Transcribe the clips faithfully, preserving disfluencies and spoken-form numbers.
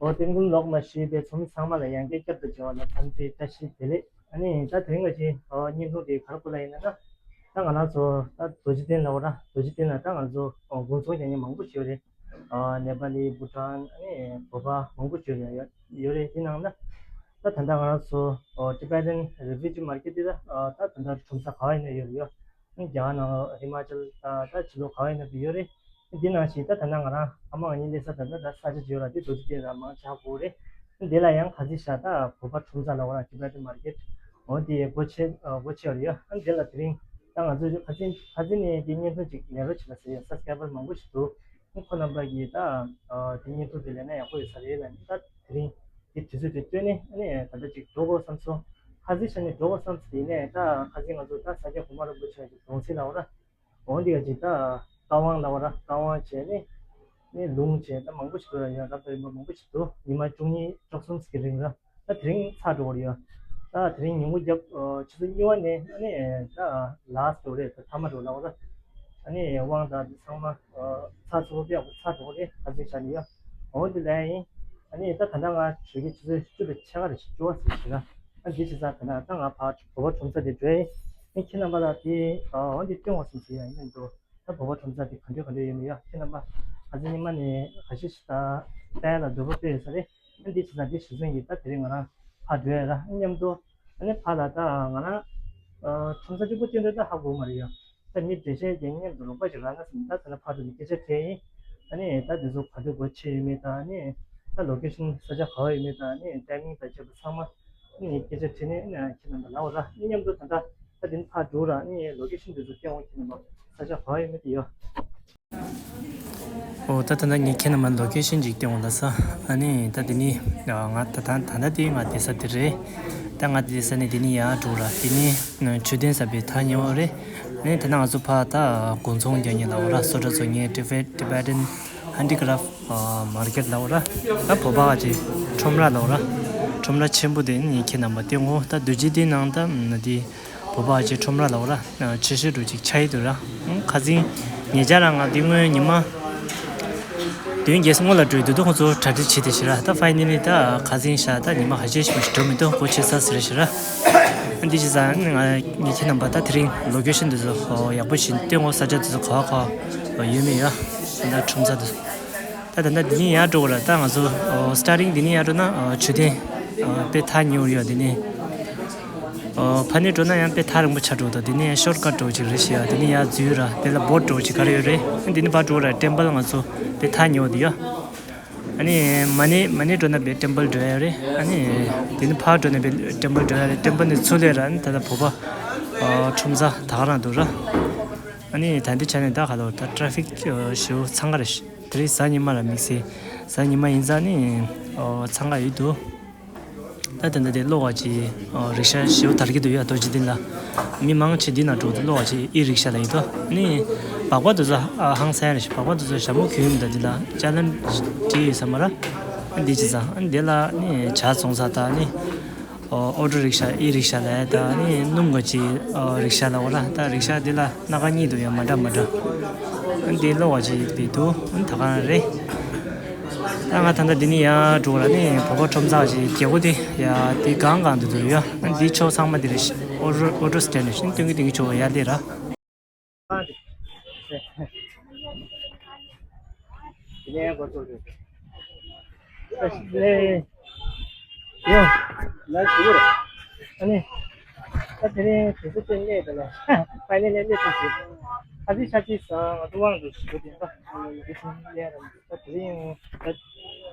ཨོ་རྟེན་ཀུན་ལོག་མ་ཞུས་པའི་ཚོགས་མི་ཚང་མ་ལ་ཡང་བསྐྱར་བསྐྱར་དུ་བྱ་བ་ལ་འཚམས་འདྲི་བཀྲ་ཤིས་བདེ་ལེགས། ཨ་ནི་ད་དེ་རིང་ག་ཅིག་ཨོ་བརྙན་ཐུང་དེ་ག་རེ་སྐོར་ལ་ཡིན་ན་ད། ད་ང་རང་ཚོ་ད་རྡོ་རྗེ་གདན་ལ་འོ་ར་རྡོ་རྗེ་གདན་ལ་ད་ང་ཚོ་ཨོ་དགུན་ཚོང་རྒྱག་མཁན་མང་པོ་ཞིག་ཡོད་རེད། ཨོ་ནེ་པ་ལི་བྷུ་ཊན་ཨ་ནི་བོད་པ་མང་པོ་ཞིག་ཡོད་ཡོད་རེད། དེ་ནང་ན་ད་ད་ལྟ་ང་རང་ཚོ་ཨོ་Tibetan Refugee Market དེ་ད་ཨོ་ད་ད་ལྟ་ཁྲོམ་ས་ག་བ་ཡིན་ན་ཡོད་རེད་ཡོད། རྒྱ་གར་ནང་ཧི་མ་ཅལ་ད་ད་ཕྱི་ལོགས་ག་བ་ཡིན་ན་ཡོད་རེད། འདི་ནང་བཞིན་ད་ད་ལྟ་ང་རང་ཨ་མ་ང་གཉིས་སླེབས་ས་ད་ལྟ་ད་ས་ཆ་བརྗོད་ལ་འདི་རྡོ་རྗེ་གདན་ར་མང་ཆགས་པོ་རེད། འདི་ལ་ཡང་ཁ་ཚིག་ཤ་ད་བོད་པ་ཁྲོམ་ས་ལ་འོ་ར་Tibetan Market འོ་འདི་སྒོ་ཕྱེ་སྒོ་ཕྱེ་བ་རེད་ཡ། འདི་ལ་དེ་རིང་ད་ང་ཚོས་ཁ་ཚིག་ཁ་ཚིག་ནས་འདི་བརྙན་ཐུང་ཅིག་ལས་རོགས་བྱེད་ལ་ཟེར་ཡ་subscriber མང་པོ་ཞིག་འདུག་ཁོ་རྣམ་པ་གིས་ད་འདི་བརྙན་ཐུང་དེ་ལས་ན་ཡག་པོ་ཡོད་ས་རེད་ལ་ནི་ད་དེ་རིང་འདི་དུས་ཚོད་དེ་བཏོན་ནས་ཨ་ནི་ད་ལྟ་ཅིག་འགྲོ་དགོས་བསམ་སོང་། ཁ་ཚིག་ཤ་ནས་འགྲོ་དགོས་བསམ་སོང་། དེ་ནས་ད་ཁ་ཚིག་ང་ཚོ་ད་ས་སྐྱ་གོང་མ་རིན་པོ་ཆེ་གི་གདུང་སྲས་ལ་འོ་ར། འོ་འདི་ག་ཅིག་ད་བཀའ་དབང་ལབ་པ་ར་བཀའ་དབང་བྱས་ནས་ནི་ལུང་བྱས་ད་མང་པོ་ཞིག་འདུག་ར། ཡང་རབ་དང་རིམ་པ་མང་པོ་ཞིག་འདུག་ཉི་མ་བཅུ་གཉིས་བཅུ་གསུམ་ཞིག་གི་རིང་ར། ད་དེ་རིང་ཚར་འགྲོ་གི་རེད་ཡ། ད་དེ་རིང་ཉིན་གུང་རྒྱབ་ཆུ་ཚོད་གཉིས་པ་ནས་ཨ་ནི་ད་last འགྲོ་རེད། ད་མཐའ་མ་འགྲོ་ལབ་པ་ར། ཨ་ནི་དབང་དང་འདི་ཚང་མ་ཚར་ཚུར་པོ་ཡག་པོ་ཚར་འགྲོ་གི་རེད། ཁ་ཚིག་བཞག་ནས་ཡ། འོ་འདི་ལ་ཡིན། ཨ་ནི་ད་ད་ལྟ་ང་བྲོས་ཀྱི་ཆུ་ཚོད་བཅུ་དང་ཕྱེད་ཀ་རེད། བཅུ་པ་ཟིན་ཞིག་ར། ཨ་འདི་བྱས་ཙང་ད་ལྟ་ད་ང་ཕར་བོད་པ་ཁྲོམ་ས་དེ་འགྲོ་ཡིན། ཨ་ཁྱེད་རྣམ་པ་ལ་དེ་འོ་འདི་སྟོན་འོང་བསམ་ཞིག་ཡ་ཡིན་འདུག་ད་བོད་པ་ཁྲོམ་ས་དེ་ག་འདྲ་ག་འདྲ་ཡོད་མེད་ཡ། ཁྱེད་རྣམ་པ་ཨ་ཙི་ཉི་མ་ནས་ག་ཤེད་ཤེད་ད་ལྟ་ལ་འདོད་པ་དཔེ་ཡོད་ས་རེད། ཨ་འདི་བྱས་ཙང་འདི་གཞི་བཟུང་གིས་ད་དེ་རིང་ང་རང་ཕར་འགྲོ་ཡ་ར། ཨ་མཉམ་དུ་ཨ་ནི་ཕར་ལ་ད་ང་རང་ཁྲོམ་ས་གཅིག་པོ་སྟོན་འདོད་ད་ཧ་གོ་མ་རེད་ཡ། ད་མི་འདྲེ་ཤེས་ཀྱི་མཉམ་དུ་རོགས་པ་ཞིག་རག་ན་བསམ། ད་ད་ལ་ཕར་འགྲོ་ནས་སྐད་ཆ་དྲིས་ཡིན། ཨ་ནི་ད་འདི་ཚོ་ག་དུས་སྒོ་ཕྱེ་ཡོད་མེད་དང་ཨ་ནི་ད་location ས་ཆ་ག་བ་ཡོད་མེད་དང་ཨ་ནི་timing དང་བཅས་པ་ཚང་མ་ཨ་ནི་སྐད་ཆ་དྲིས་ནས་ཨ་ནི་ཁྱེད་རྣམ་པ་ལ་འོ་ར། ཨ་ནི་མཉམ་དུ་ད་ལྟ་ད་འདི་ནས་ཕར་འགྲོ་ར། ཨ་ནི་location འདི་ཚོ་སྟོན་འོང་ཁྱེད་རྣམ་པ། ས་ཆ་ག་བ་ཡོད་མེད་དེ་ཡོད། ཨོ་ད་ད་ད་ངས་ཁྱེད་རྣམ་པ་location ཅིག་སྟོན་འོང་ལ་ས། ཨ་ནི་ད་འདི་ནི་ང་ད་ད་ད་ད་དེ་ང་བསྡད་ས་དེ་རེད། ད་ང་བསྡད་ས་ནས་འདི་ནི་ཡར་འགྲོ་ར། འདི་ནི་མཆོད་རྟེན་གསར་པའི་ཐག་ཉེ་བ་རེད། ཨ་ནི་ད་ན་ང་ཚོ་ཕར་ད་དགུན་ཚོང་རྒྱག་མཁན་ལ་འོ་ར། བཟོ་གྲྭ་བཟོ་མཁན་Tibet- Tibetan Handicraft Market ལ་འོ་ར། ད་བོད་པ་ག་ཅིག་ཁྲོམ་ར་ལ་འོ་ར། ཁྲོམ་ར་ཆེན་པོ་དེ་ནི་ཁྱེད་རྣམ་པ་སྟོན་འོང་། ད་རྡོ་རྗེ་གདན་ནང་ད་འདི་བོད་པ་ག་ཅིག་ཁྲོམ་ར་ལ་འོ་ར། ཆེ་ཤོས་འགྲོ་ཅིག་ཆགས་ཡི་འདུག་ར། ཁ་སང་ཉེ་ཆར་རང་ང་འདི་སྔོན་ཉི་མ་བདུན་བརྒྱད་སྔོན་ལ་འགྲོ་ཡི་འདུག་ད་ཁོང་ཚོ་གྲ་སྒྲིག་བྱེད་དེ་ཞེ་ར། ད་finally ད་ཁ་སང་ཤ་ད་ཉི་མ་ཁ་ཤས་ཤིག་འགྲོ་མི་འདུག་སྒོ་ཕྱེ་ཚར་ཟེར་ཞེ་ར། འདི་བྱས་ཙང་ང་ངས་ཁྱེད་རྣམ་པ་ད་དེ་རིང་location འདི་ཚོ་ཡག་པོ་ཞིག་སྟོན་འོང་། ས་ཆ་འདི་ཚོ་ག་བ་ག་བ་ཡོད་མེད་ཡ། ད་ཁྲོམ་ས་འདི་ཚོ། ད་ད་ལྟ་འདི་ནས་ཡར་འགྲོ་དགོས་ར། ད་ང་ཚོ་ཨོ་starting འདི་ནས་ཡར་འགྲོ་ན་ཨོ་མཆོད་རྟེན་ཨོ་དཔེ་ཐག་ཉེ་བོ་ཡོད། འདི་ནས་ཨོ་ཕ་ནས་འགྲོ་ན་ཡང་དཔེ་ཐག་རིང་པོ་ཆགས་འགྲོ་འདུག་འདི་ནས་ཡང་shortcut འདྲ་བོ་ཅིག་རེད་ཤག་འདི་ནས་ཡར་འཛུལ་ར། དེ་ལ་boat འདྲ་བོ་ཅིག་ག་རེ་ཡོད་རེད། འདི་ནས་ཕར་འགྲོ་དགོས་ར། temple ང་ཚོ་དཔེ་ཐག་ཉེ་བོ་འདི་ཡོད། ཨ་ནི་མ་ནས་མ་ནས་འགྲོ་ན་དཔེ་temple འགྲོ་ཡ་རེད། ཨ་ནི་འདི་ནས་ཕར་འགྲོ་ན་དཔེ་temple འགྲོ་ཡ་རེད། temple ནས་ཚུར་སླེབས་ར། ཨ་ནི་ད་ལྟ་བོད་པ་ཨོ་ཁྲོམ་ས་ད་ག་རང་འདུག་ར། ཨ་ནི་ད་འདི་ཆ་ནས་ད་ག་ལོར་ད་traffic ཞེ་པོ་འཚང་ཁ་རེད། དེ་རིང་གཟའ་ཉི་མ་ར། དམིགས་བསལ་གཟའ་ཉི་མ་ཡིན་ཙང་ནི་ཨོ་འཚང་ཁ་ཡོད་འདུག་ད་ད་ལྟ་དེ་གློག་པ་ཅིག་ཨོ་རིག་ཤ་ཞེ་པོ་དར་གྱི་འདུག་ཡ། རྡོ་རྗེ་གདན་ལ་མི་མང་ཆེ་འདི་ན་འགྲོ་འདུག་གློག་པ་ཅིག་e-rickshaw ལབ་ཡོད་དོ། ཨ་ནི་སྦག་སྦག་དེ་ཚོ་ཨ་ཧང་སང་རེད། སྦག་སྦག་དེ་ཚོ་ཞྭ་མོ་གྱོན་ཡོད་མི་འདུག་འདི་ལ་ཅ་ལན་བྲིས་ཡོད་ས་མ་ར། ཨ་འདི་ཅི་ཙང་ཨ་འདི་ལ་ནི་ཇ་བཙོང་ས་དང་ནི་ཨོ་auto rickshaw e-rickshaw ལབ་ཡ་དང་ནི་སྣུམ་ག་ཅིག་ཨོ་རིག་ཤ་ལབ་པ་ར། ད་རིག་ཤ་འདི་ལ་སྣ་ཁ་གཉིས་འདུག་ཡ། མ་འདྲ་མ་འདྲ། ཨ་འདི་གློག་པ་ཅིག་དཔེ་འདུག་ཨ་ད་ག་རང་རེད། ད་ང་ད་ལྟ་འདི་ནས་ཡར་འགྲོ་ར། ནི་བོད་པ་ཁྲོམ་ཚང་ཞིག་རྒྱལ་སྒོ་དེ་ཡ་དེ་སྒང་སྒང་དུ་འདུག་ཡ། ཨ་འདི་ཕྱོགས་ཚང་མ་འདི་རེད། auto auto stand རེད། ཤིན་སྟོན་གི་སྟོན་གི་ཆོག་ཡ་དེ་ར། དེ་ནས་འགོ་ཚུགས་རེད། ཨ་ནི་ད་དེ་རིང་དུས་ཚོད་ཅན་གནས་དེ་ལ་ཕ་ནི་ལས་གནས་ཐུབ་ཟིན། ཨ་ཙི་ཤ་ཅིག་ཟ་ང་ཚོ་དབང་དུ་ཞུ་དེ་འདྲ་ཡོད་ཟིན་གནས་ར། ད་དེ་རིང་ད་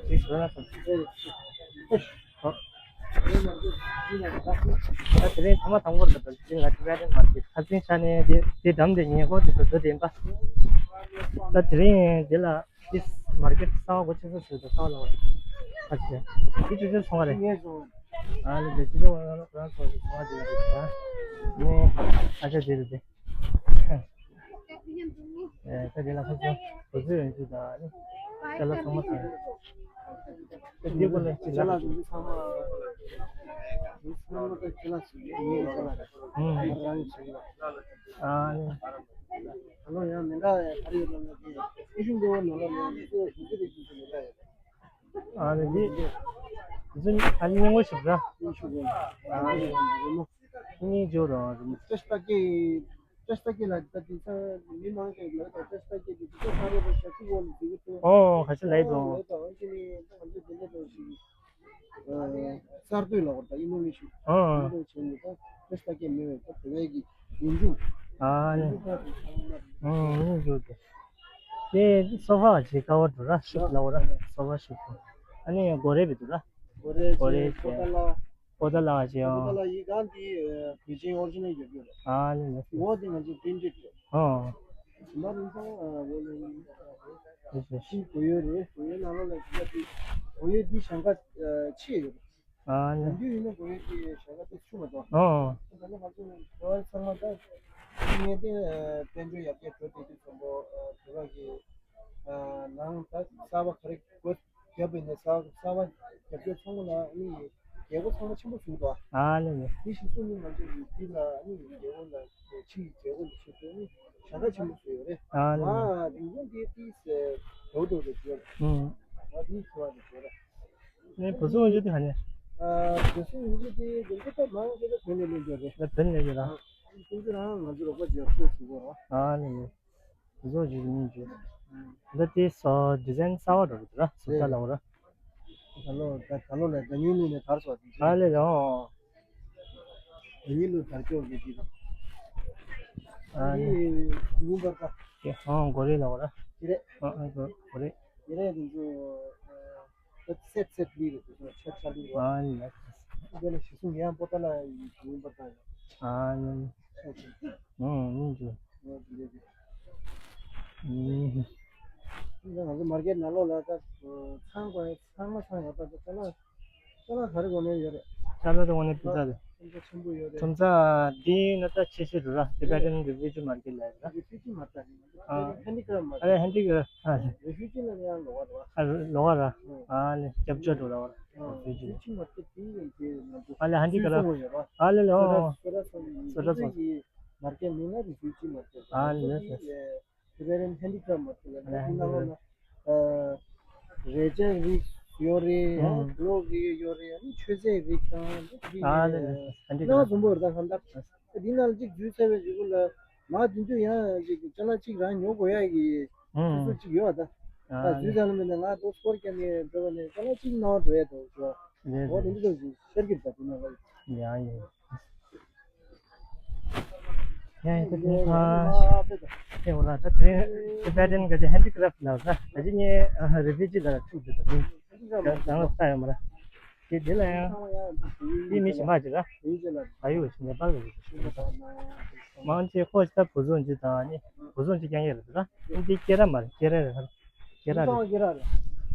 ཅིག་ཟ་ན་ཟ་ཟིན། ད་དེ་རིང་ཐ་མ་དང་པོར་ད་ད་ཅིག་ང་ཚོ་ཝེ་ཏན་མར་ཀེ་ཊི་ཁ་སང་ཤ་ནས་དེ་དེ་འགྲམ་དེ་ཉེ་འཁོར་དེ་ཚོ་འགྲོ་དེ་འདྲ། ད་དེ་རིང་དེ་ལ། This market སའོ་གོ་ཆེ་ས་སུ་ད་སའོ་ལ་ཨ་ཅེ། འདི་ཅུ་ཅུ་སོང་བ་རེད། ཨ་ལེ་དེ་ཅུ་ཅུ་རང་སོང་སོང་བ་དེ་རེད། ཨ་ནི་ཨ་ཅེ་དེ་རེད་དེ། ཨེ་ད་དེ་ལ་ཁ་ཅོ་གོ་ཚོད་ཡོང་ཅུ་ད་ཨ་ནི་ཅ་ལག་ཚང་མ་ཚང་། ད་འདི་གོ་ལ་ཅི་ལ། ཅ་ལག་འདི་ཚང་མ་འདི་ཚང་མ་ད་ཅ་ལག་ཅིག་ཡིན་ཅ་ལག་རེད། ཨ་ནི། ཨ་ནི། ཨ་ནི་ཡང་མི་འདྲ་བའི་ག་རེ་ཡོད་ལབ་ན་དེ་ཨི་ཤིང་འདི་བ་ནང་ལ་ནང་ལ་ཚོ་ཞིག་ཅི་རེད་ཅི་ཅི་མི་འདྲ་ཡོད། ཨ་ནི་འདི་འདི་ཚོ་ཨ་ནི་སྙིང་པོ་ཞིག་ར། སྙིང་ཞིག་ར། ཨ་ནི་སྙིང་རྗེ་པོ་ར། ཏེ་ཤ་ཏ་ཀེ་ཏེ་ཤ་ཏ་ཀེ་ལ་ད་དེང་སང་མི་མང་ཆེ་ལ་ད་ཏེ་ཤ་ཏ་ཀེ་དེ་དེ་ཚོ་ས་རེ་བ་ཤ་ཁུ་བོ་ལ་དེ་གི་ཏེ། ཨོ་ཁ་ཤས་ལ་ཡི་དོ། ལ་ཡི་དོ་ཨང་ཅི་ནི་ད་ང་ཚོ་དེ་འདྲ་དོ་ཞིག་གསར་གཏོད་ལ་བར་ད་ཨི་ནོ་ཝེ་ཤན། ཨ། ཨི་ནོ་ཝེ་ཤན་ནི་ད་ཏེ་ཤ་ཏ་ཀེ་མེད་པའི་ད་དེ་བས་ཀྱི་ཡིན་འཇུག་ཨ་ནི། ཨ་ནི་འཇུག་གི། དེ་སོ་ཕ་ཅིག་ཀ་བ་འགྲོ་ར་ཤུགས་ལ་བ་ར་སོ་ཕ་ཤུགས། ཨ་ནི་གོ་རེ་བི་འདུག་ར། གོ་རེ་གོ་རེ་ཅེ། པོ་ཏ་ལ། པོ་ཏ་ལ་ཅེ། པོ་ཏ་ལ་ཡི་གང་དེ་བི་ཅིང་ཨོ་རི་ཇི་ནལ་ཡོད་རྒྱུ་རེད། ཨ་ནི་ནི། ངོ་དེ་ང་ཚོ་པི་རིན་ཊེཌ་རེད། ཨོ། མ་རིན་ཐང་ཨ་བོ་ལེ་ཡིན། ཤིང་གོ་ཡོད་རེད། གོ་ཡོད་ནང་ལོགས་ལ་ཅི་ལ་དེ་གོ་ཡོད་དེ་ཞང་ཁ་ཆེ་ཡོད་རེད། ཨ་ནི། ཡིན་རྒྱུ་ཡིན་ན་གོ་ཡོད་དེ་ཞང་ཁ་དེ་ཆུ་མ་གཏོགས། ཨོ། ད་ནི་ང་ཚོ་གོ་བ་ཚང་མ་ད་ངས་དེ་དཔལ་འབྱོར་ཡར་རྒྱས་འགྲོ་བསྡད་དུས་ཙམ་པོ་བོད་པ་གི་ནང་ད་གསར་པ་ག་རེ་དགོས། རྒྱབ་པའི་ནས་གསར་གསར་པ་རྒྱབ་སྐྱོར་ཚང་མ་ལ་ཨ་ནི་རྒྱལ་སྒོ་ཚང་མ་ཆེན་པོ་བཟུང་འདུག་ཨ་ལེ་ལེ། དེ་བཞིན་སུ་ནི་ང་ཚོ་ཡི་འདི་ལ་ཨ་ནི་རྒྱལ་སྒོ་ལ་ཕྱི་ཡི་རྒྱལ་སྒོ་ལ་ཆེད་དུ་ཨ་ནི་ཞབས་འདྲ་ཆེན་པོ་བཟོས་ཡོད་རེད། ཨ་ལེ་ལེ། ང་རིན་གོང་དེ་ཏིས་འགྲོ་འགྲོ་རེད་བཟོས་རེད། ཨུམ། ང་དེའི་ཁྱོ་བ་རེད་བཟོས་རེད། ནས་བུ་ཚོ་འོན་ཆོས་དེ་ག་ནས། ཨ་བུ་ཚོ་འོན་ཆོས་དེ་རིན་གོང་ད་མང་ཆེ་ད་བོད་ནས་ལེན་རྒྱུ་རེད། ད་བོད་ནས་ཡོད་ར། ཨ་ཁོང་ཚོ་རང་ང་ཚོ་རོགས་པ་བྱས་ཕུལ་ཟེར་གོ་ར། ཨ་ལེ་ལེ། བཟོ་བྱེད་ཀྱི་མིན་བྱེད། འདི་དེ་སོ་ཌི་ཛའིན་གསར་བ་འགྲོ་གི་འདུག་ར། སུ་ལྟ་ལ་འོ་ར། ད་ལོ་ད་ད་ལོ་ལ་ད་ཉིན་ལུས་ནས་དར་སོ་དེ། ཨ་ལེ་ལོ། ད་ཉིན་ལུས་དར་ཀྱོག་གི་དེ་དང་། ཨ་ནི་ལེ། ཉིན་པར་ད། དེ་ཧང་གོ་རེ་ལ་འོ་ར། དེ་རེད། ཨ་ཨ་གོ་གོ་རེ། དེ་རེད་དེ་ཚོ་ད་སེད་སེད་ལི་རེད་དེ་ཚོ་ཆ་ཆ་ལི་རེད། ཨ་ནི་ལ། དེ་ལ་ཞིག་གསུང་ཡང་པོ་ད་ལ་ཉིན་པར་ད་ཡོད། ཨ་ནི། ཨོ་ཁེ། ཨང་། ཨང་། ཅི། ཨོ་ཁེ། ཨང་། ང་ཚོ་མར་ཀེཊ་ནང་ལོགས་ལ་ད་ཚང་དགོས་ཚང་མ་ཚང་ཡོད་པ་ད་ཅ་ལག་ཅ་ལག་ག་རེ་དགོས་ནས་ཡོད་རེད། ཅ་ལག་དེ་དངོས་གནས་ཐུབ་ཚ་རེད། ཐུབ་ཚ་ཆེན་པོ་ཡོད་རེད། ཐུབ་ཚ་འདི་ནི་ད་ཆེ་ཤོས་རེད་ར། ཏི་བེ་ཊན་རི་ཕུ་ཇི་མར་ཀེཊ་ལ་རེད་ར། རི་ཕུ་ཇི་མར་ཀེཊ་ཨ། ཧེན་ཌི་ཀ་རབ་མར་ཀེཊ། ཨ་ཧེན་ཌི་ཀ་རབ་ཨ། རི་ཕུ་ཇི་ལ་ཡང་ལོགས་ཀ་རེད་བ། ཨ་ལོགས་ཀ་ར། ཨ་ལེ་རྒྱབ་ལྗོངས་འགྲོ་ར་བ་ར། ཨ་རི་ཕུ་ཇི་མར་ཀེཊ་དེ་ཡང་དེ་ང་ཚོ་ཨ་ལེ་ཧེན་ཌི་ཀ་རབ། ཨ་ལེ་ལོ། སོ་ར་སོ་ར་སོ་ར་སོ། མར་ཀེཊ་མིང་ལ་རི་ཕུ་ཇི་མར་ཀེཊ། ཨ་ལེ་ལེ། ཊི་བེ་ཊན་ཧེན་ཌི་ཀ་རབ་མར་ཀེཊ་ལ་ཨ་ལེ་ཧེན་ཌི་ཀ་རབ། ཨ་རས་ཆ་རིགས་ཡོད་རེད། ཨ་ཨུམ། གློག་རིགས་ཡོད་རེད། ཨ་ནི་མཆོད་རྫས་རིགས་དང་ཨ་ལེ་ལེ་ཧེན་ཌི་ཀ་རབ། སྣ་འཛོམས་པོ་རེད་ད་གང་ལྟར། ཨ་འདི་ནང་ལ་གཅིག་འཛུལ་ཚར་བའི་གཞུག་གུ་ལ་མ་དེ་ཚོ་ཡང་གཅིག་ཅ་ལག་གཅིག་རང་ཉོ་དགོས་ཡ་གི་ཨུམ། སོ་སོ་གཅིག་ཡོད་ད། ཨ་ཨ་འཛུལ་ཚར་ལ་མིན་ན་ང་ཏོག་སྐོར་རྒྱག་ནས་འགྲོ་བ་ནས་ཅ་ལག་གཅིག་ནང་འགྲོ་ཡ་དང་ཞུ་བ། ལེ་འོ་དེ་ལེ། འདི་ཚོ་ཤར་གྱི་རེད་ད་དེ་ནང་ལ། ཡ་ཡ། ཡ་ཡ་ད་དེ་ཁ་ཨེ་འོ་ལ་ད་དེ་ཊི་བེ་ཊན་ག་ཅི་ཧེན་ཌི་ཀ་རབ་ལ་ད་ད་ཅི་ངས་རི་ཕུ་ཇི་ལ་ཐུག་དེ་ད་དེ་ད་ང་ལ་ལྟ་ཡོད་མ་ར། དེ་དེ་ལ་ཡང་དེ་མི་ཞིག་མ་ཅིག་ར། ཨ་ཡོ་ཞིག་ནེ་པཱལ་གི་མང་ཆེ་ཁོ་ཞིག་ད་བུ་ཚོ་འཇི་དང་ནི་བུ་ཚོ་འཇི་རྐྱང་རྐྱང་རེད་ད་ར། འདི་སྐེ་ར་མ་རེད། སྐེ་ར་རེད་ད་ར། སྐེ་ར་རེད།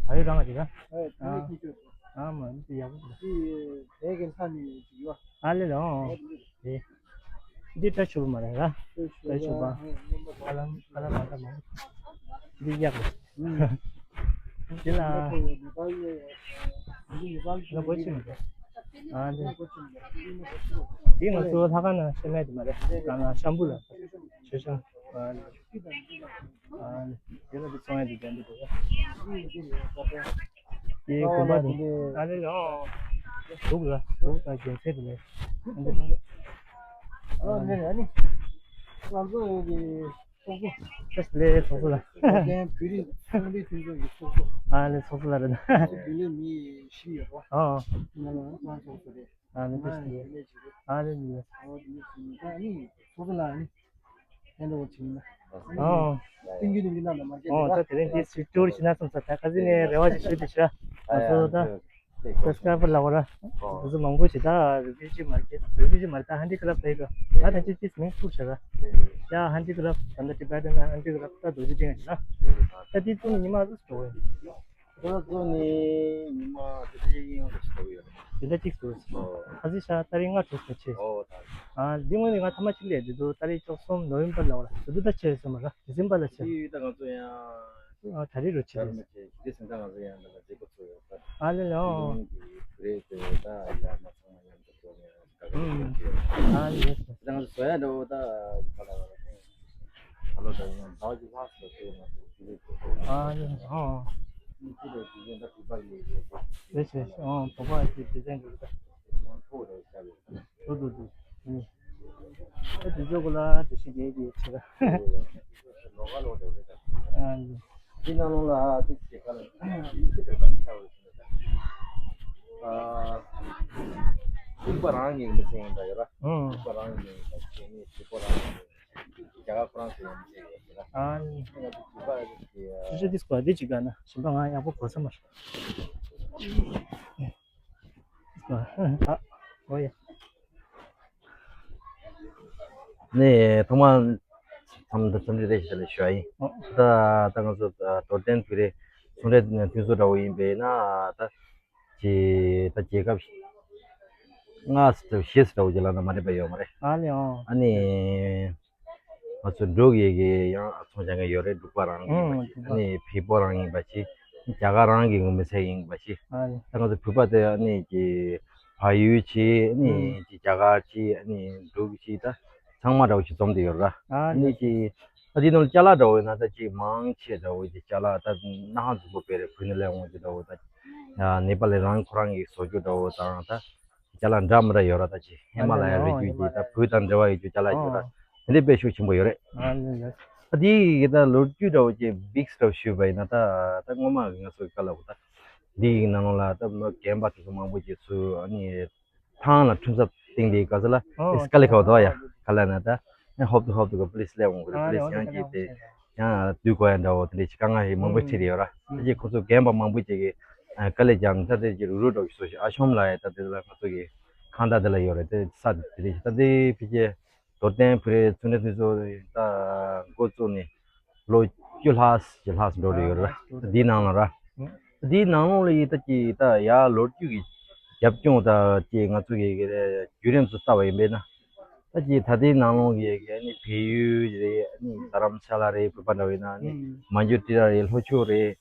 ཨ་ཡོ་རང་ག་ཅིག་ར། ཨ་ཡོ་རང་ག་ཅིག་ར། ཨ་མ་འདི་ཡག་པོ་འདུག་ཨ་ལེ་ལོ། ཨེ། འདི་ཏྲ་ཆུ་བ་མ་རེད་ར། ཏྲ་ཆུ་བ། ཨ་ལམ་ཨ་ལམ་ཨ་ལམ། འདི་ཡག་པོ། འདི་ལ། ལ་གོ་ཆི་མི་འདུག་ཨ་འདི། འདི་ང་ཚོ་ལྷ་ཁང་ནང་ཤེས་མེད་དུ་མ་རེད། གང་ལ་ཤམ་བུ་ལ། ཆུ་ཤམ། ཨ་ནི། ཨ་ནི། དེ་ལ་དེ་ཚོང་ཡ་དེ་ལྡན་འདུག་གོ། དེའི་དགོན་པ་དེ། ཨ་ནི་ལོ། དུག་ལ་དུག་དང་རྒྱལ་སྲས་དེ་ལས། ཨ་ནི་ཨ་ནི། ང་ཚོ་ཡོད་ཀྱི་ཚོགས་གཙོ། ལས་ཚོགས་གཙོ་ལ། ཚོགས་ཆེན་བོད་རིགས་ཚོང་འབྲེལ་མཐུན་ཚོགས་ཀྱི་ཚོགས་གཙོ། ཨ་ནི་ཚོགས་གཙོ་ལ་རེད་ད། ང་ཚོ་བོད་ལས་མི་བཞི་ཡོད་པ། ཨ། ང་ལ་ང་ཚོགས་གཙོ་རེད། ཨ་ནི་ང་ཡང་བོད་ལས་ཅིག་རེད། ཨ་ནི་ཨ་ནི་ཚོགས་གཙོ་ལ་ཨ་ནི། ཧན་ཨོ་བར་བྱས་ཡིན་ན། ཨོ། ཏིང་ཀི་ཏིང་ཀི་ན་ན་མ་རྒྱལ་ཨོ་ད་དེ་རིང་འདི་སུ་ཊུར་ཞིག་ན་སོང་ས་ད་ཁ་སི་ནས་རེ་བ་ཞིག་ཞུ་དེ་ཤ། ང་ཚོ་ད་སབ་སི་ཀ་རའི་བར་ལ་བ་ར། དེ་ཚོ་མང་པོ་ཞིག་ད་རི་ཕུ་ཇི་མར་ཀེཊ་རི་ཕུ་ཇི་མར་ཀེཊ་ཧན་ཌི་ཀ་རབ་ད་ཡི་ག་ད་ད་ཅི་ཅི་མིང་ཐུག་ཤ་ར། ཡ་ཧན་ཌི་ཀ་རབ་ད་ད་ཊི་བེ་ཊན་ཧན་ཌི་ཀ་རབ་ད་རྡོ་རྗེ་གདན་ཞིག་ན། ད་དེ་ཚོ་ནི་ཉི་མ་རུ་འགྲོ་བས། ཁོ་ཚོ་ནི་ཉི་མ་དེ་འདྲ་ཡིན་ཡོང་དུ་ཞིག་ཡོད་རེད། དེ་འདྲ་གཅིག་ཏུ། ཨོ། ཁ་སི་ཤ་ཏ་རིག་ལྔ་དྲུག་ཏུ་ཆེ། ཨོ་ད། ཨ་འདི་སྔོན་ནས་ང་ཐ་མ་གཅིག་ལས་འདི་ཚོ་ཏ་རིག་བཅུ་གསུམ་ནོ་ཝེམ་བར་ལ་བ་ར། དེ་ཚོ་ད་ཆེ་སོང་མ་ར། ཌི་སེམ་བར་ལ་ཆེ། དེ་ད་ང་ཚོ་ཡང་། ཨ་ད་རིག་རུ་ཆེ་རེད། ཆེ་དེ་སེམས་ད་ང་ཚོ་ཡང་ད་ལ་མཛེས་པོ་ཚོ་ཡོད་པ། ཨ་ལེ་ལེ་ཨོ། དེ་རེད་དེ་ད་ཡང་མ་ཚང་མ་ཡང་། ཨ་ཡེ། རང་བཟོ་ཡ་འདྲ་བོ་ད་ག་ལ་ག་ལ་ད་ཡང་ཟླ་བ་གཅིག་ལྷག་ཙམ་བྱས་ཡོད་མ་གཏོགས་དེ་འདྲའི་གོ་སྐབས། ཨ་ཡེ་ཨོ། རེད་རེད། ཨོ་བོད་པ་གི་སྡེ་ཚན་འདི་རེད། འདུག་འདུག་འདུག་ཨ་དེ་ཚོ་གོ་ལ་དེ་ཤི་རྒྱལ་གྱི་ཆེ་ད། ཨ་འདི་ནང་ལོགས་ལ་དེ་ཅི་ག་ལ་མི་ཚེ་དེ་ག་ནས་ཆགས་ཡོད་ཟེར་ན། ཨ་ཕྱུག་པ་རང་གི་མི་ཚེ་ཡིན་པ་ཡོད་ར། ཕྱུག་པ་རང་གི་མི་ཚེ་ཡིན་པ་ཞེས་ནས་ཕྱུག་པོ་རང་གི་རྒྱ་གར་ཁོ་རང་ཚོ་ཡང་མི་ཤེས་ཡོད་ཟེར་ན། ཨ་ནི། ང་ཚོ་བོད་པ་ཡོད་ཀྱི། ཨ། ཤུ་ཤུ་ཏིས་པ་འདི་ཅིག་ག་ན་ཞིམ་པ་ང་ཡག་པོ་གོ་ས་མ་རེད། ཨ། ཨོ་ཡ། ནས་ཐོག་མར་འཚམས་འཚམས་འདྲི་རེ་ཞིག་ལ་ཞུ་ཡ་ཡིན། ཨོ། ད་ད་ང་ཚོ་རྡོར་གདན་བོད་རིགས་ཚོང་འབྲེལ་མཐུན་ཚོགས་འདྲ་བོ་ཡིན་པས་ན་ད། ཀྱི་ད་རྒྱལ་ཁབ་ལྔ་ཙམ་བཞི་ཙམ་འདྲ་བོ་ཅིག་ལབ་ན་མ་འགྲིག་པ་ཡོད་མ་རེད། ཨ་ལེ་ཨོ། ཨ་ནི་ང་ཚོ་འབྲུག་ཡི་གེ་ཡང་ཚོང་རྒྱག་མཁན་ཡོད་རེད། འབྲུག་པ་རང་ཡིན་པ་ཅིག་ཨ་ནི་བལ་པོ་རང་ཡིན་པ་ཅིག་རྒྱ་གར་རང་གི་མི་སེར་ཡིན་པ་ཅིག་ཨ་ལེ། ད་ང་ཚོ་བོད་པ་དེ་ཨ་ནི་ཀྱི་བལ་ཡུལ་ཅིག་ཨ་ནི་ཀྱི་རྒྱ་གར་ཅིག་ཨ་ནི་འབྲུག་ཅིག་ད་ཚང་མ་འདྲ་བོ་ཅིག་འཛོམས་བསྡད་ཡོད་ར། ཨ་ནི་ཀྱི་ད་དེ་ནང་ཅ་ལག་འདྲ་བོ་ཡིན་ན་ད་ཅིག་མང་ཆེ་འདྲ་བོ་ཅིག་ཅ་ལག་ད་སྣ་ཁ་འཛོམས་པོ་དཔེ་རེད། བོད་ནས་སླེབས་འོང་རྒྱུ་འདྲ་བོ་ད་ནེ་པ་ལི་རང་ཁོ་རང་གིས་བཟོ་རྒྱུ་འདྲ་བོ་དང་ད་ཅ་ལག་འདྲ་མི་འདྲ་ཡོད་ར། ད་ཅིག་ཧི་མ་ལ་ཡའི་རི་རྒྱུད་ཀྱི་ད་བོད་དང་འབྲེལ་བ་ཡོད་རྒྱུ་ཅ་ལག་ཡོད་ར། དེ་འདྲའི་དཔེ་ཤུགས་ཆེན་པོ་ཡོད་རེད། ད་དེའི་ད་ལོ་རྒྱུས་འདྲ་བོ་ཅིག་བིག་སི་འདྲ་བོ་ཞུས་པ་ཡིན་ན་ད་ད་སྔོན་མ་ང་ཚོ་ག་ལ་བོ་ད་འདི་ཡི་ནང་ལ་ད་མི་རྒན་པ་དེ་ཚོ་མང་པོ་ཅིག་ཚུར་ཨ་ནི། ཐང་ལ་ཁྲིམས་སབ་སྟེང་དེ་ག་ས་ལ་ཨོ་ཨིས་ཀ་ལི་ཁ་བ་དོ་ཡ་ག་ལ་ན་ད་ཧོབ་ཏུ་ཧོབ་ཏུ་ག་པུ་ལིས་སླེབས་འོང་གི་རེད། པུ་ལིས་ཡང་གཅིག་དེ་ཡང་དུས་གོ་ཡ་འདྲ་བོ་དེ་འདྲ་ཞིག་དཀའ་ངལ་ཞིག་མང་པོ་འཕྲད་ཡོད་ར། ད་ཅིག་ཁོ་ཚོ་རྒན་པ་མང་པོ་ཅིག་གིས་དཀའ་ལས་བརྒྱབ་ནས་ད་དེ་ཅིག་རུག་རུག་འགྲོ་གི་སོ་ཞིག་ཨ་ཤོམ་ལ་ཡ་ད་དེ་ལ་ང་ཚོ་གི་ཁང་བདག་དེ་ལ་ཡོད་རེད། དེ་ས་དེ་རེད། ད་དེ་ཕི་ཅེ་རྡོར་གདན་བོད་རིགས་ཚོང་འབྲེལ་མཐུན་ཚོགས་ད་འགོ་བཙུགས་ནས་ལོ་བཅུ་ལྷག་ཅིག་ལྷག་ཙམ་འགྲོ་རེ་ཡོད་རེད་བ། འདིའི་ནང་ལ་ར། འདིའི་ནང་ལོགས་ལ་ཡི་ད་ཀྱི་ད་ཡ་ལོ་རྒྱུས་ཀྱི་རྒྱབ་ལྗོངས་ད་ཀྱི་ང་ཚོ་གི་གི་བརྒྱུད་རིམ་ཚོ་ལྟ་བ་ཡིན་པས་ན། ད་ཀྱི་ད་ལྟའི་ནང་ལོགས་ཀྱི་གི་ནི་བལ་ཡུལ་རེད། ནི་རྡ་རམ་ས་ལ་རེད། བོད་པ་འདྲ་བས་ན་ནི་མ་འཇུ་ཏི་ར་རེད། ལྷོ་ཕྱོགས་རེད།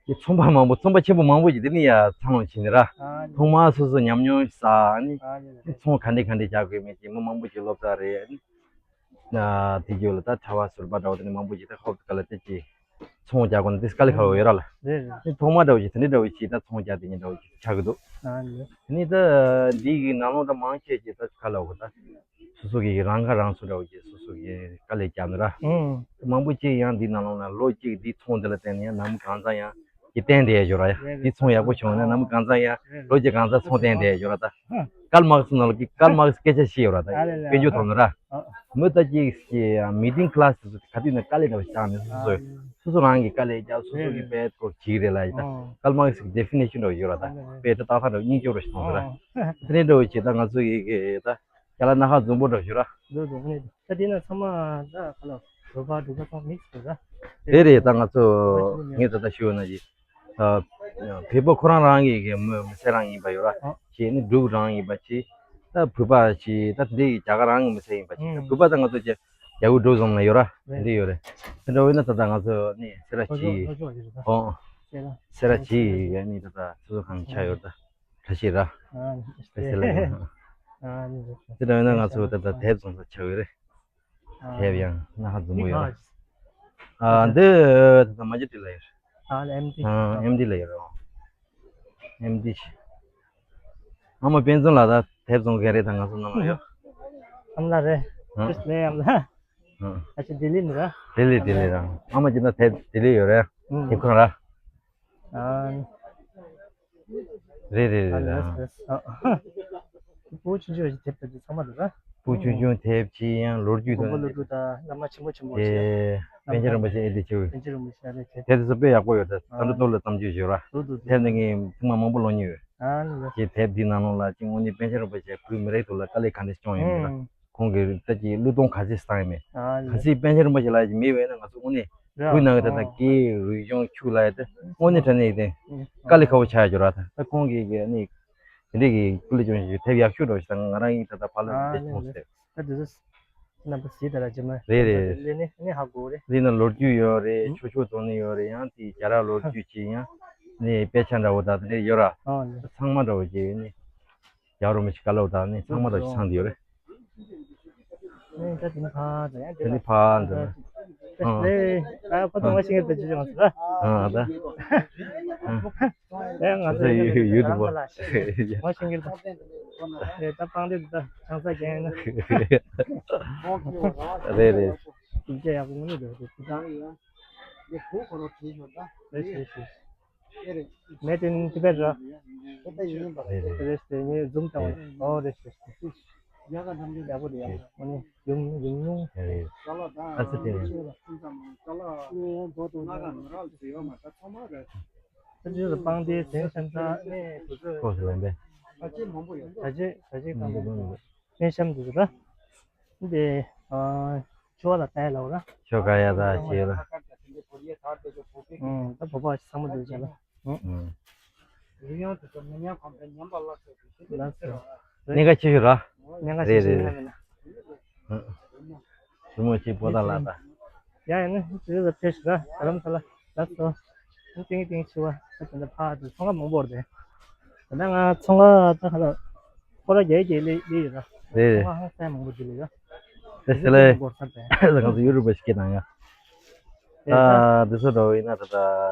ཀྱི་ཚོང་པ་མང་པོ་ཚོང་པ་ཆེན་པོ་མང་པོ་ཅིག་དེ་ནི་ཡ་ཚང་ལོང་ཕྱིན་ནི་ར། ཐོག་མར་སོ་སོ་ཉམས་མྱོང་ས་ནི་ཚོང་ག་འདྲས་ག་འདྲས་རྒྱག་དགོས་མེད་ཀྱི་མི་མང་པོ་ཅིག་སློབ་གྲྭ་རེད། དེ་རྒྱུ་ལ་ད་གྲྭ་བ་ཟུར་པ་འདྲ་བོ་དེ་ནི་མང་པོ་ཞིག་ད་ཧོབ་ག་ལ་དེ་ཅི་ཚོང་རྒྱག་དགོས་ན་དེ་དཀའ་ལས་ཁག་པོ་ཡོད་ར་ལ། རེད་རེད། དེ་ཐོག་མ་འདྲ་བོ་ཞིག་དེ་འདྲ་འདྲ་བོ་ཞིག་ད་ཚོང་རྒྱག་དེ་ཉིད་འདྲ་བོ་ཞིག་ཆགས་ཀྱི་འདུག་ཨ་ནི། དེ་ནི་ད་འདི་གི་ནང་ལོགས་ད་མང་ཆེ་ཅིག་ད་ག་ལ་འོ་ད་སོ་སོ་གི་རང་ཁ་རང་གསོ་འདྲ་བོ་ཞིག་སོ་སོ་གི་དཀའ་ལས་བརྒྱབ་ནི་ར། མང་པོ་ཅིག་ཡང་འདི་ནང་ལོགས་ན་ལོ་གཅིག་འདི་ཚོང་འདི་ལ་བརྟེན་ནས་ཡང་ནམ་གང་ཚང་ཡང་། ཀྱི་བསྟན་བསྡད་ཡོད་ར་ཡ། རེད་རེད། འདི་ཚོང་ཡག་པོ་བྱུང་ན་ནམ་གང་ཚང་ཡ། རེད་རེད། ལོ་གཅིག་གང་ཚང་ཚོང་བསྟན་བསྡད་ཡོད་ར་ད། ཧ། ཀརལ་མཱར་ཀསི་ནང་ལ་ཀི་ཀརལ་མཱར་ཀསི་སྐད་ཆ་བཤད་ཡོད་ར་ད། ཨ་ལེ་ལེ། དཔེ་འཇོག་ཐོག་ནས་ར། ཨ། མི་ད་ཅིག་ཀྱི་མི་ཏིང་ཀི་ལ་སི་དེ་ཚོ་ག་དུས་ནས་དཀའ་ལས་འདྲ་བོ་བཞག་ནས་སོ་སོ་ཨ་སོ་སོ་རང་གི་དཀའ་ལས་རྒྱག་སོ་སོ་གི་རེད་རེད། དཔེ་ཁོ་གྱིས་རེད་ལ་ཡ་ད། ཨ། ཀརལ་མཱར་ཀསི་གི་ཌེ་ཕི་ནེ་ཤན་འདྲ་བོ་ཡོད་ར་ད། ཨ་ལེ་ལེ། དཔེ་ད་ཏག་ཏག་འདྲ་བོ་སྙིང་རྗེ་པོ་འདྲ་ཞིག་མཐོང་སོང་ར། ཨ། དེ་ནས་འདྲ་བོ་བྱས་ད་ང་ཚོ་གི་གི་ད་ཀ་ལ་ན་ཧ་འཛོམས་པོ་འདྲ་བོ་ཡོད་ར། འདུག་འདུག་ཨ་ནི། ད་དེ་ན་ཚང་མ་ད་ག་ལ་བོད་པ་འབྲུག་པ་ཚང་མིག་སི་རེད་ད། རེད་རེད། ད་ང་ཚོ་ང་ཚོ་ངས་ད་ལྟ་ཞུ་ན་ཅི། ཨ། བལ་པོ་ཁོ་རང་རང་གི་གི་མི་མི་སེར་རང་ཡིན་པ་ཡོད་ར། ཨ། ཞེས་ནི་འབྲུག་རང་ཡིན་པ་ཅི། ད་བོད་པ་ཅི་ད་འདི་རྒྱ་གར་རང་གི་མི་སེར་ཡིན་པ་ཅི། ཨ། བོད་པ་ད་ང་ཚོ་ཅི་རྒྱ་བོད་འབྲུག་གསུམ་ལ་ཡོད་ར། རེད། འདི་ཡོད་རེད། དེ་འདྲ་བས་ན་ད་ལྟ་ང་ཚོ་ནི་སེ་ར་ལྷོ་ཕྱོགས་བྱིས། ལྷོ་ཕྱོགས་བྱིས་རེད་ད། ཨོ། སེ་ར། སེ་ར་བྱིས་ཡ་ནི་ད་ལྟ་སོ་སོ་གང་ཆགས་ཡོད་ད། བཀྲ་ཤིས་ར། ཨ་ནི། བཀྲ་ཤིས་ལགས། ཨ་ནི། དེ་འདྲ་ཡིན་ན་ང་ཚོ་ད་ལྟ་དེབ་བཟུང་ས་ཆགས་ཡོད་རེད། ཨ་ནི། དེབ་ཡང་སྣ་ཁ་འཛོམས་པོ་ཡོད་རེད། ཨ། འདི་ད་ལྟ་མ་ཇི་ཊི་ལ་ཡོད་རེད། ཨ་ནི། ཨེམ་ཌི། ཨ། ཨེམ་ཌི་ལ་ཡོད་རེད། ཨེམ་ཌི། ཨ་མ་དཔལ་འཛོམས་ལགས་ད་དེབ་བཟུང་མཁན་རེད་ད། ང་ཚོ་ནང་ལ་ཡོད། ཨ་མ་ལགས་རེད། ཨ། བཀྲ་ཤིས་བདེ་ལེགས་ཨ་མ་ལགས། ཨ། ཨ་ཅེ་ལྡི་ལི་ནས་ར། ལྡི་ལི། ལྡི་ལི་ར། ཨ་མ་ཁྱེད་ད་དེབ་ལྡི་ལི་ཡོད་རེད། ཨ། དེབ་ཁང་ར། ཨ། རེད་རེད་རེད། ཨ། ལགས་ལགས། ཨ། ཕྲུ་གུ་ཆུང་ཆུང་ཞིག་དེབ་དེབ་ཚང་མ་འདུག་ར། ཕྲུ་གུ་ཆུང་ཆུང་དེབ་ཅིག་ཡང་ལོ་རྒྱུས་དང་། མགོན་པོ་ཀླུ་སྒྲུབ་དང་བླ་མ་ཆེན་པོ་ཆེན་པོ་ཞིག་དེ་པཎ་ཆེན་རིན་པོ་ཆེ་ཨེ་ཏི་ཆེ་བོ། པཎ་ཆེན་རིན་པོ་ཆེ་རེད་དེ། དེབ་དེ་ཚོ་དཔེ་ཡག་པོ་ཡོད་རེད། ཨ། ད་འགྲོ་ཐོག་ལ་བརྩམས་ཆོས་ཞིག་ཡོད་ར། འདུག་འདུག་འདུག་དེབ་འདི་ངས་ཐེངས་མ་མང་པོ་ཀློག་མྱོང་ཡོད། ཨ་ནི། ཀྱི་དེབ་འདི་ནང་ལོགས་ལ་ཅིག་དངོས་གནས་པཎ་ཆེན་རིན་པོ་ཆེ་བོད་མི་རིགས་ཐོག་ལ་དཀའ་ལས་ག་འདྲ་བསྐྱོན་ཡོད་མེད་ལ། ཨང་། ཁོང་གིས་ད་ཀྱི་བློས་གཏོང་ག་ཚད་བཏང་ཡོད་མེད། ཨ་ནི། གལ་སྲིད་པཎ་ཆེན་རིན་པོ་ཆེ་ལགས་ཀྱི་མེད་པ་ཡིན་ན་ང་ཚོ་དངོས་གནས་ར། བོད་ནང་གི་ད་ལྟ། ཨང་། སྐད་རིག་གཞུང་ཆོས་ལ་ཡ་ད་དངོས་གནས་དྲང་གནས་ཡིན་ཏེ་དཀའ་ལས་ཁག་པོ་ཆགས་ཡོད་ར། ད་ད་ཁོང་གིས་ཀྱི་ཨ་ནི་དེ་འདྲས་ཀྱི་སྐུ་ལས་སྐྱོན་ཞིག་དེབ་ཡག་ཤོས་འདྲ་བོ་ཞིག་ད་ང་རང་གིས་ད་ལྟ་ཕར་ལ་ཨ་དེ་ནི་མཐོང་ནི་ཟེར། ད་དེ་ཚོ་རྣམ་པ་གཟིགས་དང་ར་ཇི་མ། རེད་རེད་རེད། ལས་ནི་ནི་ཧ་གོ་རེད། འདི་ན་ལོ་རྒྱུས་ཡོད་རེད། ཨང་། ཆོས་ཕྱོགས་དོན་ནི་ཡོད་རེད། ཡང་དེ་རྒྱ་ར་ལོ་རྒྱུས་ཅིག་ཡང་ནི་དཔེ་ཆ་འདྲ་བོ་ད་དེ་འདྲས་ཡོད་ར། ཨ་ནི། ཚང་མ་འདྲ་བོ་ཅིག་ནི་རྒྱག་རོགས་མི་ཤིག་ག་ལ་བ་ད་ནི་ཚང་མ་འདྲ་བོ་ཅིག་ཚང་འདི་ཡོད་རེད། ནི་ད་དེ་ནི་ཕ་ད་ཡང་དེ་ནི་ཕ་འདི་ན། ཨ། ལེ། ད་ཕ་ཏོ་མ་ཤེས་ངེས་པ་ཅི་ཅང་ཟེར། ཨ་ད། ཨེ་ང་ཚོ་ཡུ་ཡུ་ཡུ་ཏུ་བ། མ་ཤེས་ངེས་པ། ཨེ་ད་སྤང་འདི་ད་ཆང་ས་རྒྱན་ན། རེད་རེད། སྐད་ཆ་ཡག་པོ་ངོ་ནས་འདུག་དེ་ད། རེད་རེད་རེད། མེད་དེ་ནི་ཅི་བས་ར། རེད་རེད། རེད་དེ་ནི་འཛུམ་བཏང་བ། ཨོ་རེད་རེད། ཡག་པོ་རེད་ཡག་པོ་ནི་ཡུམ་ཡུམ་ཡུམ། རེད་རེད། ཨ་ཙི་དེ་རེད། ཨ་ཙི་སྤང་དེ་ཟན་ཤམ་ཚ་ནས་དུ་ཚོད། ཁོ་སི་ལན་པས། ད་ཅི་ད་ཅི་གང་དུ་འདུག་ཟན་ཤམ་དུ་ར། འདི་ཨ་ཆུ་བ་ལ་བལྟས་ལ་འོ་ན། ཆོ་ག་ཡ་ད་ཞེས་ལ། ཨང་ད་བོད་པ་ཚང་མ་འདུག་ཅེས་ལ། ཨང་། ལགས་སོ། གནད་འགག་ཆེ་ཤོས་ར། གནད་འགག་ཆེ་ཤོས་རེད་ན་མེད་ན། ཨང་། ཞི་མོ་ཆེ་པོ་ད་ལ་ད། ཡ་ཡ་ནི་དེ་ལ་ཕེབས་ཤིག་ར། རྡ་རམ་ས་ལ། ལགས་སོ། ཨང་། ཏིང་ཏིང་ཆུ་བ་ད་དེ་འདྲ་ཕ་དེ་ཚོང་ཁང་མང་པོ་རེད། ད་ལྟ་ང་ཚོང་ཁང་ད་ཁ་ལ་ཁོ་ར་རྒྱ་རྒྱ་ལས་ལས་ཡོད་ར། རེད། ཚོང་ཁང་ཧང་སང་མང་པོ་ཅིག་ལས་ཡོད། དེ་ཟེར་ལེ། ང་ཚོ་ཡུ་རོབ་པ་ཞིག་སྐད་བཏང་ཡ། ད་དེ་ཚོ་འདྲ་བོ་ཡིན་ན་ད་ད་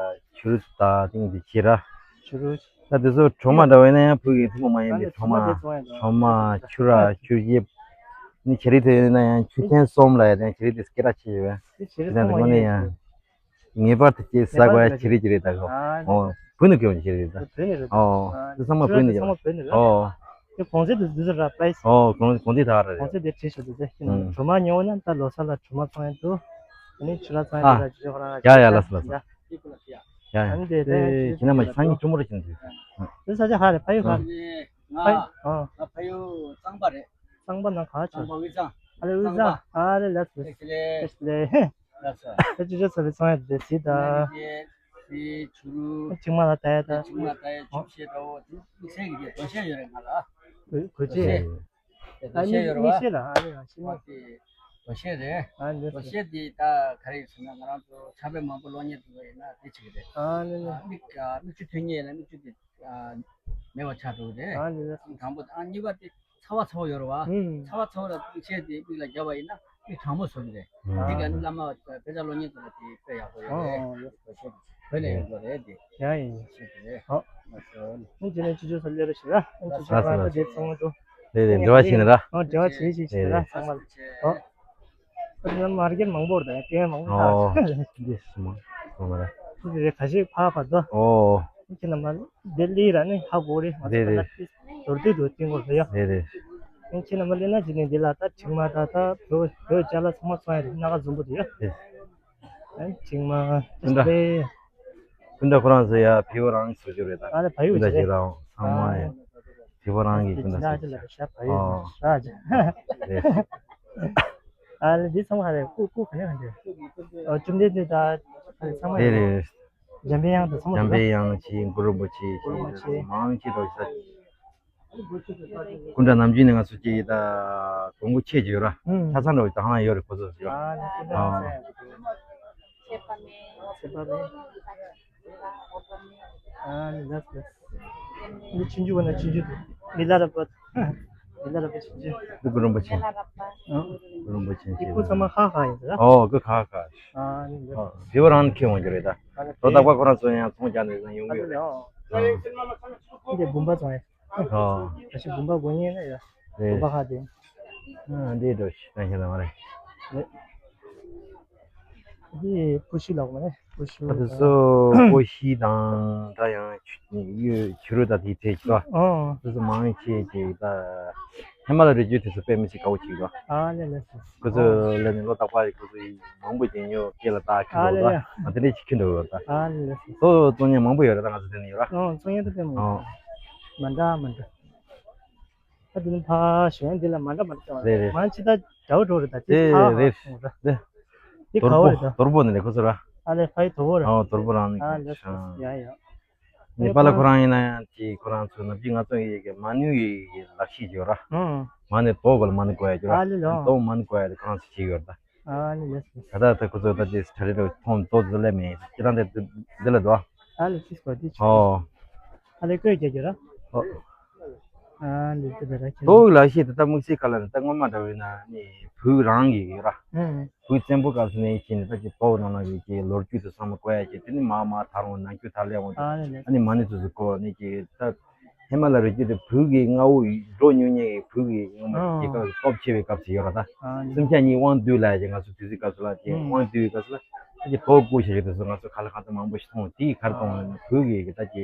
ཆུ་རུད་ད་ཏིང་དེ་བྱེད་ར། ཆུ་རུད། ད་དེ་ཚོ་གྲོ་མ་འདྲ་བོ་ཡིན་ན་ཡང་བོད་ཀྱི་ཐུན་མོང་མ་ཡིན་པའི་གྲོ་མ། གྲོ་མ་ཆུ་ར་ཆུ་རྒྱབ། ནི་བྱེད་རིགས་དེ་ཡིན་ན་ཡང་ཆུ་ཚན་གསུམ་ལ་ཡང་བྱེད་རིགས་དེ་སྐད་གྲགས་ཆེ་ཡོད། དེ་ཚོ་དངོས་གནས་ཡང་ངེས་པར་དུ་སྐྱེས་ས་གོ་ཡ་བྱེད་རིགས་ཀྱི་རེད་ད་གོ། ཨོ་བོད་ནས་གོན་བྱེད་རིགས་ད། བོད་ནས་རེད། ཨོ་དེ་ཚང་མ་བོད་ནས་ཡོད། ཨོ་དེ་གོང་ཚད་དུ་འདི་ཚོ་ར་པ་ཨིས། ཨོ་གོང་གོང་ཚད་ད་ར་རེད། གོང་ཚད་དེ་བྲིས་ཤོག་དེ་ཚེ་ཁྱེད་རང་གྲོ་མ་ཉོ་ན་ད་ལོ་གསར་ལ་གྲོ་མ་ཚོང་ཡ་འདུག་ཨ་ནི་ཆུ་ར་ཚོང་ཡ་འདུག་ད་ཅི་ཅོག་རང་ཡ་ཡ་ལ་སི་ལ་སི། ཡ་ཡ། ཨ་ནི་དེ་དེ་ཁྱེད་རང་མ་སང་ཉིན་གྲོ་མོ་ར་ཁྱེད་འདུག་དེ་ས་ཆ་ཧ་རེ་ཕ་ཡུལ་ཧ་རེ། ང་ཕ་ཡུལ་ཨ། ང་ཕ་ཡུལ་གཙང་པ་རེད། གཙང་པ་ན་ག་ཆོ། གཙང་པ་དབུས་གཙང་། ཨ་ལེ་དབུས་གཙང་། ཨ་ལེ་ལགས་སོ། ལགས་སོ་ལགས་སོ། ལགས་སོ། ད་ཅི་ཅི་ཚོ་ལེ་ཚོང་ཡ་དེ་སི་ད། སི་ཆུ་རུ། ཆིང་མ་ལ་ད་ཡ་ད། ཆིང་མ་ད་ཡ་ཆུ་ཤེལ་འདྲ་བོ་དེ་དམིགས་བསལ་གྱི་རྡོ་ཤལ་ཡོད་རེད་ང་ལ། གོ་གོ་ཅི། རྡོ་ཤལ་ཡོད་རེད་བ། དམིགས་བསལ་ལ་ཨ་ལེ་ཡང་ཤེས་ན། རྡོ་ཤལ་རེད། ཨ་ལེ། རྡོ་ཤལ་དེ་ད་ག་རེ་ཡོད་ཟེར་ན་ང་རང་ཚོ་ཕྱག་དཔེ་མང་པོ་ཀློག་མཁན་དེ་ཚོ་ཡིན་ན་དེ་བྱེད་ཀྱི་རེད། ཨ་ལེ་ལེ། མིག་མིག་ཆུ་ཐོན་མཁན་ཡིན་ན་མིག་ཆུ་དེ། མེད་པ་ཆགས་འགྲོ་གི་རེད། ཨ་ནི་རེད། དང་པོ་ཨ་གཉིས་པ་དེ་ཚ་བ་ཚ་བོ་ཡོད་རེད་བ། ཨུམ། ཚ་བ་ཚ་བོ་ལ་དམིགས་བྱས་དེ་མིག་ལ་བརྒྱབ་པ་ཡིན་ན་མིག་གྲང་མོ་བཟོ་གི་རེད། ཨ་དེ་ག་ནི་བླ་མ་དཔེ་ཆ་ཀློག་མཁན་ཚོ་ལ་དེ་དཔེ་ཡག་པོ་ཡོད་རེད། ཨོ་ཡོད། བོད་ནས་ཡོང་གི་རེད་དེ། ཡ་ཡིན། ཤེས་ཀྱི་རེད། ཨོ། ང་ཚོ་ནི་དེ་ནས་ཅི་ཅོ་ས་ལེ་རེ་ཞིག་ར། ཨ་ཅི་ཅོ་ལགས་སོ་ལགས་སོ། དེ་ཚང་མ་འགྲོ། རེད་རེད། འབྲེལ་བ་བྱས་ནས་ར། ཨོ་འབྲེལ་བ་བྱས་བྱས་བྱས་ར་ཚང་མ་ལ། ཨོ། ཨ་ནི་མར་ཀེར་མང་པོ་རེད་ད་ཡང་མང་པོ་ཨོ། ཐག་འདི་སུ་མ་སོང་མ་རེད། འདི་རེད་ཁ་ཤས་ཕ་བར་དོ། ཨོ། ཁྱེད་རྣམ་པ་ལྡི་ལི་ར་ནི་ཧ་གོ་རེད། ང་ཚོ་རེད་ད་རེད། ལྟ་དུས་དོར་དུས་དོར་དུས་འགོ་ཟེར་ཡ། རེད་རེད། ཁྱེད་རྣམ་པ་སླེབས་ན་ཅི་ནས་འདི་ལ་ད་དྲི་མ་ད་ད་བོད་བོད་ཅ་ལག་ཚང་མ་ཚོང་ཡ་རེད། སྣ་ཁ་འཛོམས་པོ་དེ་ཡ། རེད། ཨན་དྲི་མ་ཀུན་ད་རེད། ཀུན་ད་ཁོ་རང་ཚོ་ཡ་ཕི་བོ་རང་བཟོ་རྒྱུ་རེད་ད། ཨ་རེ་ཕ་ཡུལ་ཀུན་ད་རེད། ཞིག་རང་ཚང་མ་ཡ། ཨ་ཕི་བོ་རང་གི་ཀུན་ད་ཅི་ལ་ཅི་ལ་ཞབས་ཕ་ཡུལ་ཨོ། ར་ཅི། རེད། ཨ་ལེ་འདི་ཚང་མ་ཧ་རེ་ཀུ་ཀུ་ག་ནས་ག་འདྲ། ཨོ་བཅོམ་ལྡན་འདས་ད་ཧ་རེ་ཚང་མ་རེད། རེད་རེད། འཇམ་པའི་དབྱངས་དང་ཚང་མ་འཇམ་པའི་དང་དབྱངས་ཆེ་གུ་རུ་རིན་པོ་ཆེ་ཆེ་མང་ཆེ་འགྲོ་ས། སྐུ་འདྲ་ནམ་རྒྱུན་ནས་ང་ཚོ་ཅིག་ད་དགོངས་པ་ཆེ་ཅིག་ཡོད་ར། ཨུམ། ཆ་ཚང་འགྲོ་ད་ཧང་ཡོད་རེད་ཁོ་ཚོ་ཡོད། ཨ་ནི་སྐུ་འདྲ་ཨ། ཚང་ཡང་ཚེ་དཔག་མེད། ཨ་ནི་ལགས་ལགས། འདི་ཆུང་ཆུང་བ་ན་ཆུང་ཆུང་དུ། མི་ལ་རབ་པ། མི་ལ་རབ་པ་ཆུང་ཆུང་། འདི་གུ་རུ་རིན་པོ་ཆེ། ཨ། གུ་རུ་རིན་པོ་ཆེ་ཆེ། འདི་སྐུ་ཚང་མ་ཧ་ཧ་ཡིན་ཟེར། ཨོ་གུ་ཁ་ཁ། ཨ་ནི་ལགས། ཨོ་དེ་བ་རང་ཁྱེད་འོང་རྒྱུ་རེད་ད། ཨ་ནི་ལོ་རྟག་པ་ཁོ་རང་ཚོ་ཡང་ཚོང་རྒྱག་ནས་ཡོང་གི་ཡོད་རེད། ཨ་ནི་འདི་བུམ་པ་ཚོང་ཡ། ཨོ། ད་ཤི་བུམ་པ་དགོས་ཉེན་ན་ཡ། རེད། བུམ་པ་ཁ་དེ། ཨ་འདི་འགྲོ་ཤི་ད་ཤི་ད་མ་རེད། རེད། འདི་ཀུ་ཤུ་ལགས་མ་རེད། ཀུ་ཤུ་ཨ་དེ་ཚོ་ཀུ་ཤུ་དང་ད་ཡང་ཆུ་ཡོད་ཆུ་རུད་ད་དེ་ཐེ་ཤི་ད། ཨོ། དེ་ཚོ་མང་ཆེ་ཅིག་ད་ཧི་མ་ལ་རི་རྒྱུད་དེ་ཚོ་དཔེ་མི་སྲིད་དགའ་བོ་ཅིག་ད། ཨ་ལེ་ལེ་སོ། ཁོ་ཚོ་ལས་ནས་ལོ་རྟག་པ་ཁོ་ཚོ་མང་པོ་ཅིག་ཉོ་སྐེ་ལ་བཏགས་ཁྱི་ཨ་འདུག་ལེ་ད། ལེ། ང་དེ་འདྲས་ཅིག་ཁྱི་འདུག་ད། ཨ་ལེ་ལེ་སོ། ཚོ་བཙོང་མཁན་མང་པོ་ཡོད་རེད་ད་ང་ཚོ་དེ་ནས་ཡོད་ར། ཨོ་བཙོང་མཁན་ད་དཔེ་མང་པོ། ཨོ། མ་འདྲ་མ་འདྲ། ད་དེ་ནི་ཕ་ཞོན་འདི་ལ་མ་འདྲ་མ་འདྲ་བྱུང་བ་རེད། རེད་རེད། མ་ཅི་ད་འདྲ་བོ་འགྲོ་རེད་ད་དེ་དེ་ཕ་རེད་ཧ་སོང་ར། རེད། དེ་ག་དོར་བོ་པོ་རེད་ད། དོར་བོ་ནི་རེད་ཁོ་ཚོ་ར། ཨ་ལེ་ཕ་ཡི་དོར་བོ་ར། ཨོ་དོར་བོ་རང་ནི་ཨ་ཁོ་ལེ་ཚོ། ཡ་ཡ། ནི་པ་ལ་ཁོ་རང་ཡིན་ན་ཡང་དེ་ཁོ་རང་ཚོ་ནམ་རྒྱུན་ང་ཚོ་ཡི་གེ་མ་ནུ་ཡི་གེ་ལག་ཤེས་ཡོད་ར། ཨང་། མ་ནི་དོ་གོ་ལ་མ་ནི་གོ་ཡ་ཡོད་ར། ཨ་ལེ་ལོ། དོ་མ་ནི་གོ་ཡ་དེ་ཁོ་རང་ཚོ་བྱེད་ཡོད་ར་ད། ཨ་ནི་ལེ་སི། ད་ལྟ་ད་ཁོ་ཚོ་ད་དེ་གྲ་རེ་རེ་མཐོང་ཏོ་ཚོ་ལས་མེད་ཁྱེད་རང་དེ་འདི་ལ་འདུག་ཨ་ལེ་ཁྱི་སྐོར་དེ་ཆུ། ཨོ། ཨ་ལེ་ཀོས་རྒྱག་རྒྱུ་ར། ཨོ། ཨ་འདི་ཚོ་ད་ར་ཁྱེད། ཏོག་ལ་ཤེས་ད་ལྟ་དམིགས་བསལ་ག་ལ་རེད། ད་སྔོན་མ་འདྲ་བོ་ཡིན་ན་ནི་བོད་རང་གི་ཡོད་ར། ཨ་བོད་བཙན་པོ་སྐབས་སུ་ནས་ཤེས་ནས་ད་ཅིག་ཏོག་ནང་ལ་ཡོད་ཀྱི་ལོ་རྒྱུས་དེ་ཚང་མ་བཀོད་ཡ་ཅིག་དེ་ནི་མ་མ་ཐར་འོང་ནང་ཁུལ་ཐར་ལེ་འོང་དེ། ཨ་ནི་ནི་ཨ་ནི་མ་ནི་ཚོ་ཚོ་བཀོད་ནས་ཀྱི་ད། ཧེ་མ་ལ་རེ་རྒྱུ་དེ་བོད་ཀྱི་མངའ་འོག་འགྲོ་མྱོང་མཁན་གྱི་བོད་ཀྱི་ཡོང་མ་ཨ་རྒྱལ་ཁབ་སྟོབས་ཆེ་བའི་སྐབས་སུ་ཡོད་ར་ད། ཨ་ནི་སེམས་ཅན་གཉིས་དབང་བསྡུས་ལ་ཡ་ང་ཚོ་དུས་ཚོད་སྐབས་སུ་ལ་དེ་ཨ་དབང་བསྡུས་པའི་སྐབས་སུ་ལ་ད་ཀྱི་ཐོག་བཀོད་བྱ་རྒྱུ་དེ་ཚོ་ང་ཚོ་ཁ་ལ་ཁ་ཚ་མང་པོ་ཞིག་མཐོང་དེའི་ཁར་གཏོང་བ་ན་བོད་ཀྱི་གི་ད་ཀྱི་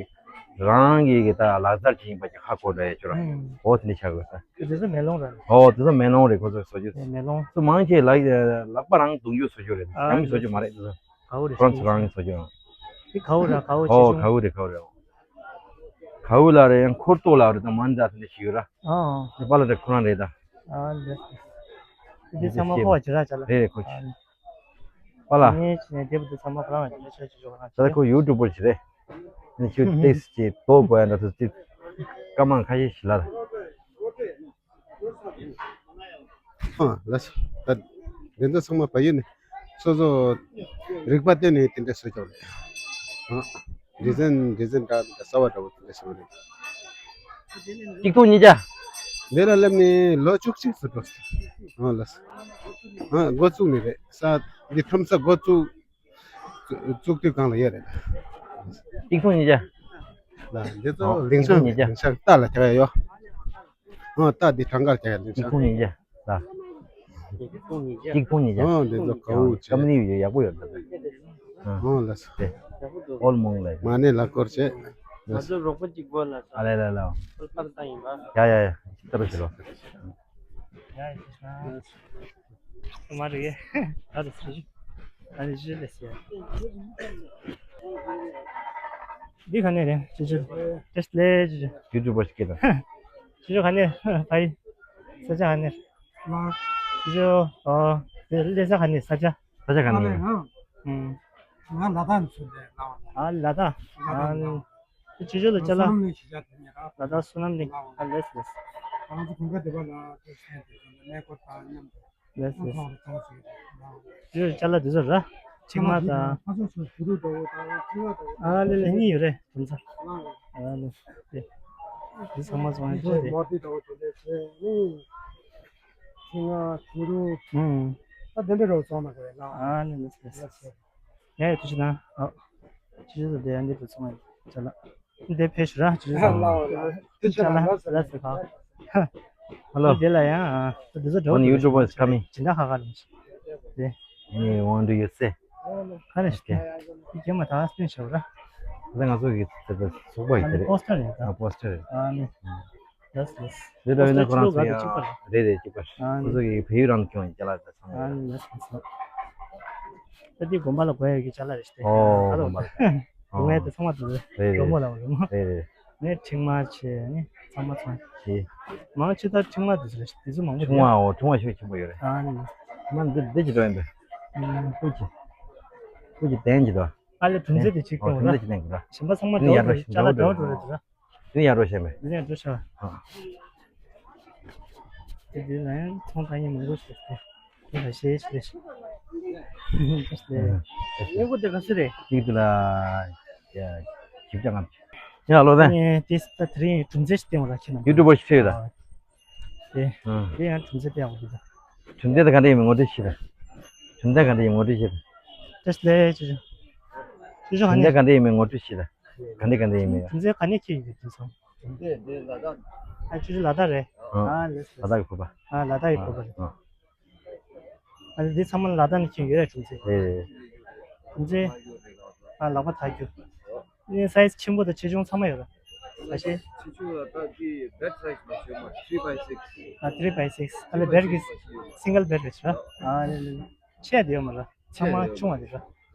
རང་གི་གི་ད་ལག་རྩལ་ཅིག་ཡིན་པ་ཀྱི་ཧ་གོ་འགྲོ་ཡ་ཆོ་ར། ཨ་འོ་དེ་འདྲ་ཆགས་དགོས་ས། དེ་ཚོ་མེ་ལོང་ར། ཨོ་དེ་ཚོ་མེ་ལོང་རེད། ཁོ་ཚོ་བཟོ་རྒྱུ་དེ་མེ་ལོང་ཚོ་མང་ཆེ་ལག་ལག་པ་རང་རྡུང་རྒྱུ་བཟོ་རྒྱུ་རེད། ཨ་ཡང་མི་བཟོ་རྒྱུ་མ་རེད་དེ་ཚོ། གའུ་རེད། ཁོ་རང་ཚོ་རང་གི་བཟོ་རྒྱུ་རང་། དེ་གའུ་ར་གའུ་ཆེ་ཨོ་ཆུང་། གའུ་རེད་གའུ་རེད། གའུ་ལ་རེད། ཡང་འཁོར་ཏོག་ལ་རེད། ད་མ་འདྲ་དེ་འདྲ་ཞིག་ཡོད་ར། ཨ་ཨ། དེ་པ་ལ་རེད་ཁོ་རང་རེད་ད། ཨ་འདི་འདི་ཚང་མ་ཁོ་བ་ཇི་ར་ཅ་ལ། རེད་རེད་ཁོ་ཨ་ཆེ། པ་ལ། ངས་བྱས་ནས་དེབ་འདི་ཚང་མ་ཁོ་རང་ལ་ཇི་ར་ཆ་ཆུ་ཆུ་ཁོ་རང་ད་ལྟ་ཁོ་ཡུ་ཊུབ་པར་ཞིག་རེད། ནི་ཁྱོད་ཏེག་སི་ཅིག་ཏོག་དགོས་ཡ་འདྲ་ཚོ་ཅིག་བཀའ་མང་ཁ་ཤས་ཤིག་ལ། ཨ་ལགས་སོ། ད་དེ་ཚོ་ཚང་མ་བལ་ཡུལ་ནས་སོ་སོ་རིག་པ་བཏོན་ནས་དེ་འདྲ་བཟོས་ཀྱང་རེད། ཨ་ཌི་ཛན་ཌི་ཛན་འདྲ་འདྲ་གསར་བ་འདྲ་བོ་དེ་འདྲ་བཟོས་རེད། གཅིག་སྟོང་ཉིས་བརྒྱ། འདི་ལ་སླེབས་ནས་ལོ་བཅུ་གཅིག་ཙམ་འགྲོ་སོང་། ཨ་ལགས་སོ། ཨ་འགོ་བཙུགས་ནས་རེད། ས་འདི་ཁྲོམ་ས་འགོ་བཙུགས། བཙུགས་དུས་གང་ལ་ཡོད་རེད། གཅིག་སྟོང་ཉིས་བརྒྱ། ལ་འདི་ཚོ་ཨོ་ལིང་ཤང་གཅིག་སྟོང་ཉིས་བརྒྱ། ལིང་ཤང་རྟ་ལ་རྒྱག་ཡ་ཡོད། ཨོ་རྟ་འདི་གྲངས་ཀར་རྒྱག་ཡ་ལིང་ཤང་། གཅིག་སྟོང་ཉིས་བརྒྱ་ལ། གཅིག་སྟོང་ཉིས་བརྒྱ། གཅིག་སྟོང་ཉིས་བརྒྱ། ཨོ་འདི་ཚོ་གའུ་ཆེ། ཀམ་ནི་ཡོད་ཡག་པོ་ཡོད་ད། ཨོ་ལགས་སོ། དེ་ཨོལ་མོང་ལ། མ་ཎི་ལ་སྐོར་བྱེད། ང་ཚོ་རོགས་པ་གཅིག་དགོས་ལ། ཨ་ལེ་ལེ་ལེ། ཨོལ་པར་ཏང་ཡིན་པ། ཡ་ཡ་ཡ། ཅི་ལྟར་བྱེད་ལོ། ཡ་ཡ། མ་རེད། ད་དུ་སུ་ཞིག་ད་ནི་ཞིག་ལས་ཟེར། འདི་ག་ནས་རེད། ཅི་ཅི་ཏེས་ལེ་ཅི་ཅི། ཡུ་ཊུབ་པར་ཞིག་གིས་དང་། ཅི་ཅི་ག་ནས་ཕ་ཡི། ས་ཆ་ག་ནས། ཅི་ཅི་ཨོ། དེ་ལས་ས་ག་ནས་ས་ཆ། ས་ཆ་ག་ནས། ཨང་། ང་ལ་དྭགས་ནས་ཚུར་ལ། ཨ་ལ་དྭགས། ཨ་ནི། ཅི་ཅི་ལ་ཅ་ལ། ལ་དྭགས་བསོད་ནམས་གླིང་། ཨ་ལེས་ལེས། ང་ཚོ་དགུན་ཁ་བདེ་བ་ལ་ཏེས་ལེ་ཅི་ཅི་གནས་སྐོར་དང་མཉམ་དུ། ལགས་སོ། ཡོད་ཅ་ལག་འདི་ཚོ་ར། ཕྱེ་མར་དང་། ཨ་ལེ་ལེ་གཉིས་ཡོད་རེད་དེ་ཚོ། ཨ་ལེ་ལེ། འདི་ཚང་མ་ཚང་མ་འདུག་རེད། ཨ་ལེ་ལེ་ལེ། ཡ་ཡ་ཐུགས་རྗེ་གནང་། ཨ་ཅི་ཞིག་དེ་ཡང་འདི་ཚང་མ་ཅ་ལག་འདི་ཕེབས་ཤིག་ར་ཅི་ཞིག་དང་། ལ་ལ་ལ་ལ་ཟེར་ག། Hello. འདི་ལ་ཡང་ཨ་འདི་ཚོ་འགྲོ། One YouTuber is coming. ཇི་འདྲ་ཁ་ཁ་ལ་ཞིག་དེ། Any want do you say? ཁ་ནས་ཞིག་དེ། དེ་མ་ཐག་སྤུན་ཤོག་ར། ད་ང་ཚོ་གི་དེ་ཚོ་ཚོགས་པ་ཡིན་དེ་རེད། པོ་སི་ཊར་ཡིན་ད། ཨ་པོ་སི་ཊར་རེད། ཨ་ནི། ལགས་ལགས། རེད་འདྲ་ཡིན་ན་ཁོ་རང་ཚོ་ཡང་རེད་རེད་གཅིག་པ་རེད། ཨ་ནི། ཁོ་ཚོ་གི་བལ་ཡུལ་རང་དུ་ཁྱོད་ཡིན་ཅ་ལག་དེ་ཚང་མ་ཨ་རེད། ནི་ལགས་ལགས། ད་འདི་དགོན་པ་ལ་དགོས་ཡ་གི་ཅ་ལག་རེད་ཤག་དེ། ཨོ་ཨ་དགོན་པ་ལ། ཨོ་ངས་དེ་ཚང་མ་དེ་རེད་རེད། རོལ་མོ་ལ་རོལ་མོ། རེད་རེད། ངས་ཕྲེང་བ་བྱས་ནི་ཚང་མ་ཚང་། ཞེས། མང་ཆེ་ད་ཕྲེང་བ་དེ་ཚོ་རེད་ཤག་དེ་ཚོ་མང་པོ་ཕྲེང་བ། རེད། ཨོ་ཕྲེང་བ་ཤུགས་ཆེན་པོ་ཡོད་རེད། ཨ་ནི། མ་འདི་འདི་ཅི་འགྲོ་ཡིན་པས། ཨུམ། ཀུ་ཅི། ཀུ་ཅི་དན་ཅི་འགྲོ། ཨ་ལེ་གྲུམ་ཙེ་དེ་ཅིག་ཨོ་སྟོན་གྲུམ་ཙེ་ར། ཅི་དན་གི་ར། གཞན་པ་ཚང་མ་འདི་འདྲ་ཡར་འགྲོ་འགྲོ་ཅ་ལག་འདྲ་འགྲོ་འགྲོ་རེད་འགྲོ་ར། དེ་ཡར་འགྲོ་བྱས་མེད། དེ་ཡར་འགྲོ་ཤག་ཨ། དེ་དེ་ལ་ཡང་ཚོང་བཏང་མཁན་མང་པོ་ཞིག་འདུག་དེ་ལ་ཤེས་ཤེས་ཤེས། ཨ། ཨ། གློག་བུ་དེ་ག་ཚོད་རེད། གཅིག་དེ་ལ་ཡ་བཞི་བརྒྱ་ལྔ་བཅུ། ཡ་བློ་ལྡན། ཨེ་དེ་ད་དེ་རིང་གྲུམ་ཙེ་ཞིག་བསྟན་པ་ལ་ཁྱེད་རྣམས། ཡུ་ཊུབ་པར་ཞིག་ཕེབས་ཡོད་ད། ཨ། དེ་ཨ། དེ་ཡང་གྲུམ་ཙེ་བསྟན་ཡག་པོ་འདུག་ད། གྲུམ་ཙེ་དེ་ག་འདྲ་ཡིན་མིན་ངོ་སྤྲོད་ཞིག་ད། གྲུམ་ཙེ་ག་འདྲ་ཡིན་ངོ་སྤྲོད་ཞིག་ད། དེ་ལས་ཅི་ཅི། ཅི་ཅི་ག་ནས། གྲུམ་ཙེ་ག་འདྲ་ཡིན་མིན་ངོ་སྤྲོད་ཞིག་ད། ག་འདྲ་ག་འདྲ་ཡིན་མིན། གྲུམ་ཙེ་ག་ནས་ཁྱེར་ཡོང་གི་དེ་ཚོ། དེ་དེ་ལ་དྭགས། ཨ་ཅི་ཅི་ལ་དྭགས་རེད། ཨ། ཨ་ལེ་ལེ། ལ་དྭགས་ཀྱི་བོད་པ། ཨ་ལ་དྭགས་ཀྱི་བོད་པ་རེད། ཨ། ཨ་ལེ་འདི་ཚང་མ་ལ་དྭགས་ནས་ཁྱེར་ཡོད་རེད་གྲུམ་ཙེ། རེད་རེད། གྲུམ་ཙེ། ཨ་ལག་པ་ཐག་རྒྱུ། ནི་སའི་ཛི་ཆེན་པོ་དང་ཆེ་ཆུང་ཚང་མ་ཡོད་རེད། ཨ་ཤེ། ཆེ་ཆུང་ལ་ད་འདི་བེཌ་སའི་ཛི་མ་ཤེས་མ་ཐི་རི་བྷའི་སིགས། ཨ་ཐི་རི་བྷའི་སིགས། ཨ་ལེ་བེཌ་གི་སིང་གལ་བེཌ་རེད་ཤག་ཨ་ལེ་ལེ། ཆེ་དེ་ཡོད་མ་རེད། ཚང་མ་ཆུང་བ་དེ་རེད།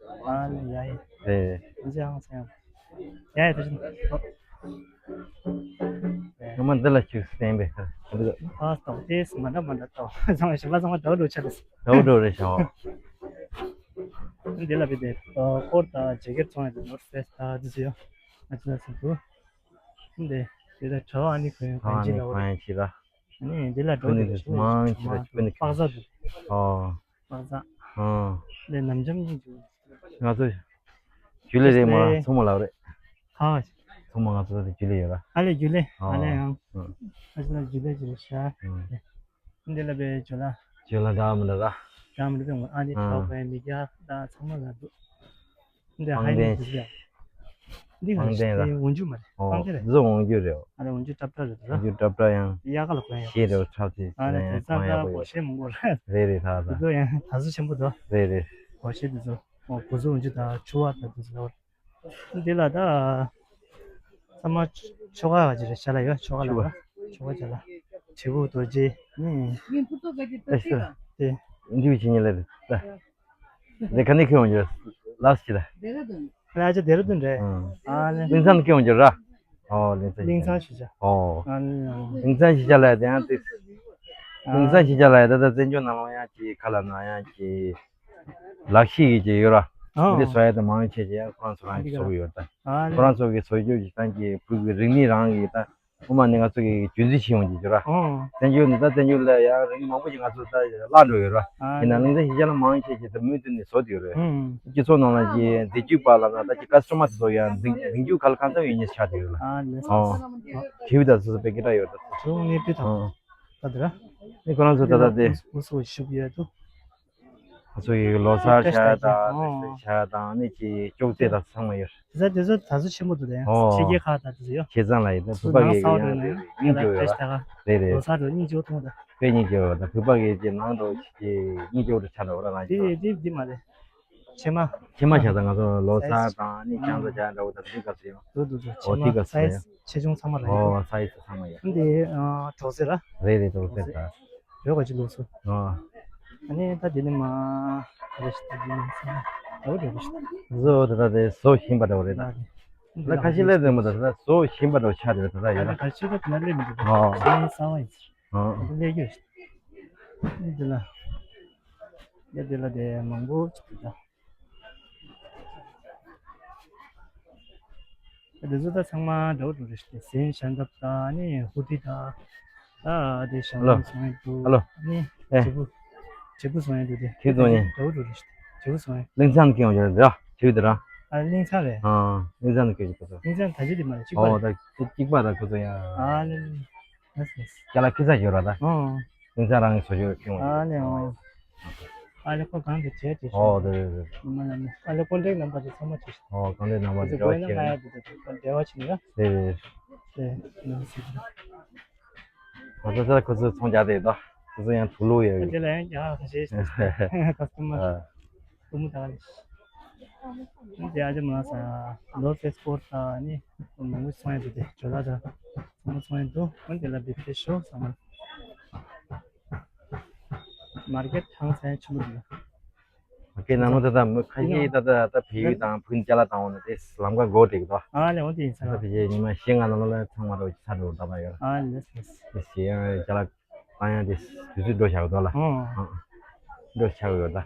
ཨ་ནི་ཡ་ཡི། རེད། ཡིན་ཚེ་ཧང་སང་ཡང་། ཡ་ཡི་དེ་བཞིན། ངོ་མ་འདི་ལ་ཅིག་བསྟན་པས་ཁར་འདི་ལ། ཨ་ལྟོ་དེས་མ་འདྲ་མ་འདྲ་ལྟོ་ཚང་མ་ཞིམ་པ་ཚང་མ་འདྲ་བོ་འདྲ་ཆགས་འདུག་འདྲ་བོ་འདྲ་བོ་རེད་ཤག་འདི་ལ་བི་དེ་སྐོར་དང་ཇེ་ཀེཊ་ཚོང་ཡ་དེ་ནོར་ཕེ་སི་དང་འདི་ཚོ་ཡོད། ང་ཚོ་ལ་ཟིན་འདུག་འདི་འདི་ལ་གྲྭ་བ་ཨ་ནི་གོན་གོན་ཨ་ཅི་ནི་ལ་བ་གོན་རེད། ཅི་ལ། ཨ་ནི་འདི་ལ་འགྲོ་ཁོ་ནི་འདུག་དུས་མང་ཆེ་བ་ཁོ་ནི་པགས་ས་འདུག་ཨོ། པགས་ས། ཨོ། འདི་ནམ་འཇམ་ཡིན་འདུག་ང་ཚོ་ཇུ་ལེ་རེད་མ་ཚོང་མ་ལགས་རེད། ཧ། ཚང་མ་ང་ཚོ་ད་རྒྱུན་ལས་ཡོད་ར། ཨ་ལས་རྒྱུན་ལས། ཨ་ལས་ཡང་། ཨ་ལས་རྒྱུན་ལས་ཅིག་རེད་ཤག་འདི་ལ་བའི་ཇོ་ལ། ཇོ་ལ་འདྲ་མི་འདྲ་ར། འདྲ་མི་འདྲ། ཨ་ནི་ཨ་གྲོགས་པའི་མི་རྒྱ་དང་ཚང་མ་ལ་འདུག་འདི་ཧ་ནི་འདི་ཡ། འདི་ཧ་ནི་འདི་འོན་ཇུ་མ་རེད། ཨོ། འཕང་ཏེ་རེད། འདི་འོན་ཇུ་རེད། ཨ་རེ་འོན་ཇུ་ཏྲབ་ཏྲ་རེད་འོན་ཇུ་ཏྲབ་ཏྲ་ཡང་། ཡ་ག་ལ་གོན་ཡ། ཤེས་རེད་ཁྲབ་ཏེ། ཨ་རེ་དེ་ཚང་ད་གོ་ཤེས་མང་པོ་རེད། རེད་རེད་ད་ད། འདི་ཚོ་ཡང་ད་གཟུགས་ཆེན་པོ་འདུག་རེད་རེད། གོ་ཤེས་འདི་ཚོ། ཨོ་གོ་གཟུགས་འོན་ཇུ་ད་ཆུ་བ་ད་འདི་ཚོ་ལ། འདི་ལ་ད་ཚང་མ་ཆོ་ག་བ་ཅི་རེད་ཤ་ལ་ཡོད་ཆོ་ག་ལ་ཆོ་ག་ཆོ་ག་ཅ་ལ་བྱེད་པོ་རྡོ་རྗེ་ནི། ཨེ་ཤ་དེ་འདི་བྱེད་ཉེ་ལ་རེད་ད། འདི་ག་ནས་ཁྱོད་འོང་རྒྱུ་ལགས་ཅི་ལ། ལ་ཅ་ལྡེ་ར་ལྡུན་རེད། ཨ་ལེ། གླིང་ཚང་ནས་ཁྱོད་འོང་རྒྱུ་ར། ཨོ་གླིང་ཚང་གླིང་ཚང་ཞིག་ཅ། ཨོ། ཨ་ལེ། གླིང་ཚང་ཞིག་ཅ་ལ་དེ་ཡང་དེ། གླིང་ཚང་ཞིག་ཅ་ལ་ད་ད་བཙན་བྱོལ་ནང་ལ་ཡང་ཅི་ཁ་ལ་ན་ཡང་ཅི། ལག་ཤེས་ཀྱི་ཅིག་ཡོད་ར། ཨ། འདི་བཟོ་ཡ་དེ་མང་ཆེ་ཆེ་ཡང་ཁོ་རང་ཚོ་རང་གིས་བཟོ་གི་ཡོད་ད། ཨ་ཁོ་རང་ཚོ་གིས་བཟོ་རྒྱུ་ཞིག་ཐང་གི་བོད་ཀྱི་རིག་གནས་རང་གི་ད་དབུ་མ་ནི་ང་ཚོ་གི་རྒྱུན་འཛིན་བྱེད་ཡོང་གི་ཡོད་ར། ཨ། བཙན་བྱོལ་ནི་ད་བཙན་བྱོལ་ལ་ཡང་རིག་གནས་མང་པོ་ཞིག་ང་ཚོ་ད་བརླག་འགྲོ་ཡོད་ར། ཨ། ཡིན་ན་གླིང་ཚ་ཞིག་ཅ་ལ་མང་ཆེ་ཆེ་ད་མུ་མཐུད་ནས་བཟོ་དེ་ཡོད་རེད། ཨ། སྤྱི་ཚོགས་ནང་ལ་གི་འཛིན་སྐྱོང་པ་ལ་ན་ད་ཀྱི་ཀ་སི་ཊ་མར་བཟོ་ཡང་འཛིན་འཛིན་སྐྱོང་ག་ལ་གང་འཚམ་ཡོད་ཉེ་ཆགས་དེ་ཡོད་ལ། ཨ་ལེ། ཨ། ཁྱེའུ་ད་སོ་སོ་པའི་སྐད་གྲགས་ཡོད་ད། ཁྱེའུ་ངའི་དུས་ཐོག་ད་དེ་ར། ནི་ཁོ་རང་ཚོ་ད་ལྟ་དེ། འུ་སུ་ཤུབ་ཡོད་དུ། ང་ཚོ་ཡི་ལོ་གསར་ཆ་དང་ལེགས་ཆ་དང་ནི་ཅི་ཅོག་ཙེ་དང་ཚང་མ་ཡོད། དེ་ཚ་དེ་ཚོ་ད་གཟོད་ཆེན་པོ་འདུག་དེ་ཡང་ཕྱི་རྒྱལ་ཁག་ད་དེ་ཚོ་ཡོད། ཁྱེད་ཚང་ལ་ཡིན་ད་བུ་པ་གི་ཡང་སྙིང་རྗེ་ཡོད་ར། རེད་རེད། ལོ་གསར་དུ་སྙིང་རྗེ་མཐོང་ད། དཔེ་སྙིང་རྗེ་ཡོད་ད་བུ་པ་གི་ཅི་ནང་དུ་ཅི་སྙིང་རྗེ་བོ་ཆ་འདྲ་བོ་ར་ན་དེ་ཅི། དེ་དེ་མ་རེད། ཕྱེ་མ། ཕྱེ་མ་བྱ་ད་ང་ཚོ་ལོ་གསར་དང་ནི་རྐྱང་ཚ་བྱ་འདྲ་བོ་ད་དེ་ག་ཚོད་ཡང་། འདུག་འདུག་འདུག་ཕྱེ་མ་སའི་ཛི་ཆེ་ཆུང་ཚང་མ་རེད། ཨོ་སའི་ཛི་ཚང་མ་ཡོད། འདི་གྲོགས་ཟེར་ར། རེད་རེད་གྲོགས་ཟེར་ད། བོད་ག་ཅི་ལུགས་སུ། ཨ། ཨ་ནི་ད་དེ་ནི་མ། རེ་ཞིག་ད་དེ་ནི་མ་ཟ་ན་འདྲ་བོ་རེ་ཞིག་བཟོ་འོ་ད་ད་དེ་བཟོ་བཞིན་པ་འདྲ་བོ་རེད་ད། ད་ཁ་ཤས་ལས་རེད་མ་ད་ད་བཟོ་བཞིན་པ་འདྲ་བོ་ཆགས་རེད་ད་ད་ཡོད་ན། ཁ་ཤས་ད་དེ་ན་ལས་མི་འདུག་ཨ། ཟ་ཡིན་ཟ་བ་ཡིན། ཨ། ལས་རྒྱུ་ཞིག་འདི་ལ། ཡ་དེ་ལ་དེ་མང་པོ་ཅིག་འདུག་ད། དེ་ཚོ་ད་ཚང་མ་འདྲ་བོ་འདྲ་བོ་རེད་ཤག་ཟན་ཤམ་ཐབས་དང་ནི་ཧུ་ཏི་དང་། ད་དེ་ཞང་ལོ། བློན་སོང་ཡ་འདུག་ཨ་ལོ། ནི་ཨེ། བྱེད་པོ། བྱེད་པོ་སོང་ཡ་འདུག་དེ་ཁྱེད་ཚོ་ནི། འདྲ་བོ་འདྲ་བོ་རེད་ཤག་བྱེད་པོ་སོང་ཡ། གླིང་ཚང་གི་ཡོང་རྒྱུ་རེད་ར་ཁྱེད་དེ་ར། ཨ་གླིང་ཚང་རེད། ཨ་གླིང་ཚང་ནས་ཁྱེད་ཀྱི་ཁོ་ཚོ། གླིང་ཚང་ད་ཅི་དེ་མ་རེད་གཅིག་པ་ཨོ་རེད། ད་གཅིག་པ་ད་ཁོ་ཚོ་ཡ། ཨ་ལེ། ལེ་ལེ། ལེ་ལེ། ཅ་ལག་ཁྱི་ཚ་ཡོད་ར་ད། ཨོ། ཨིན་ཚ་རང་གི་བཟོ་བཅོས་ཁྱོད་ཨ་ལེ་ཨོ། ཨ་ལེ་ཁོ་གང་གི་བྱས་བྱས་ཨོ་ཤོད། རེད་རེད་རེད། མ་ལ་མ་ཨ་ལེ་ཀོན་ཊེག་ནམ་བར་དེ་ཚང་མ་བྱས་ཤོད། ཨོ་ཀོན་ཊེག་ནམ་བར་དེ་དེ་འབྲེལ་བ་བྱས་ན་ང་ཡ་དེ་དེ་འབྲེལ་བ་བྱས་ན་ཡ། རེད་རེད། དེ་ནང་སྲིད། ང་ཚོ་ཚ་ཁོ་ཚོ་ཚོང་རྒྱག་དེ་ད་ཁོ་ཚོ་ཡང་དུག་ལོག་ཡོད། དེ་ལ་ཡང་རྒྱག་ཁ་ཤས་ཤིག་ཀ་སི་ཊ་མར། ཨ། ཀུ་མུ་ད་ལེ། དེ་ཨ་ཅེ་མ་ས་ལོ་ཕེ་སི་པོར་ཊ་ནི་མང་པོ་ཚོང་ཡ་དེ་དེ་ཇོ་ལ་ད་མང་པོ་ཚོང་ཡ་འདུག་འོན་ཏེ་ལ་བི་ཕེ་ཤོ་ས་མ་མར་ཀེ་ཊི་ཧང་སང་ཆེན་པོ་འདུག་མར་ཀེ་ཊི་ནང་ལོ་ད་ད་མི་ཁ་ཤས་ད་ད་ད་བལ་ཡུལ་དང་ཕུན་ཅ་ལག་བཏང་འོང་ན་དེ་ལམ་ཁ་སྒོ་བསྒྲིགས་འདུག་ཨ་ལེ་འོ་དེ་ཡིན་ས་ད་ར། བལ་ཡུལ་ཉི་མ་བཞི་ལྔ་ནང་ལོ་ལ་ཚང་མ་རོ་ཆ་འགྲོ་ད་པ་ཡོད། ཨ་ལེ་ལེ། དེ་བཞི་ཡང་ཅ་ལག་ད་ཡང་དེ་དུས་ཚོད་འགྲོ་བཞག་འདུག་ལ། ཨོ། ཨ། འགྲོ་བཞག་ཡོད་ད།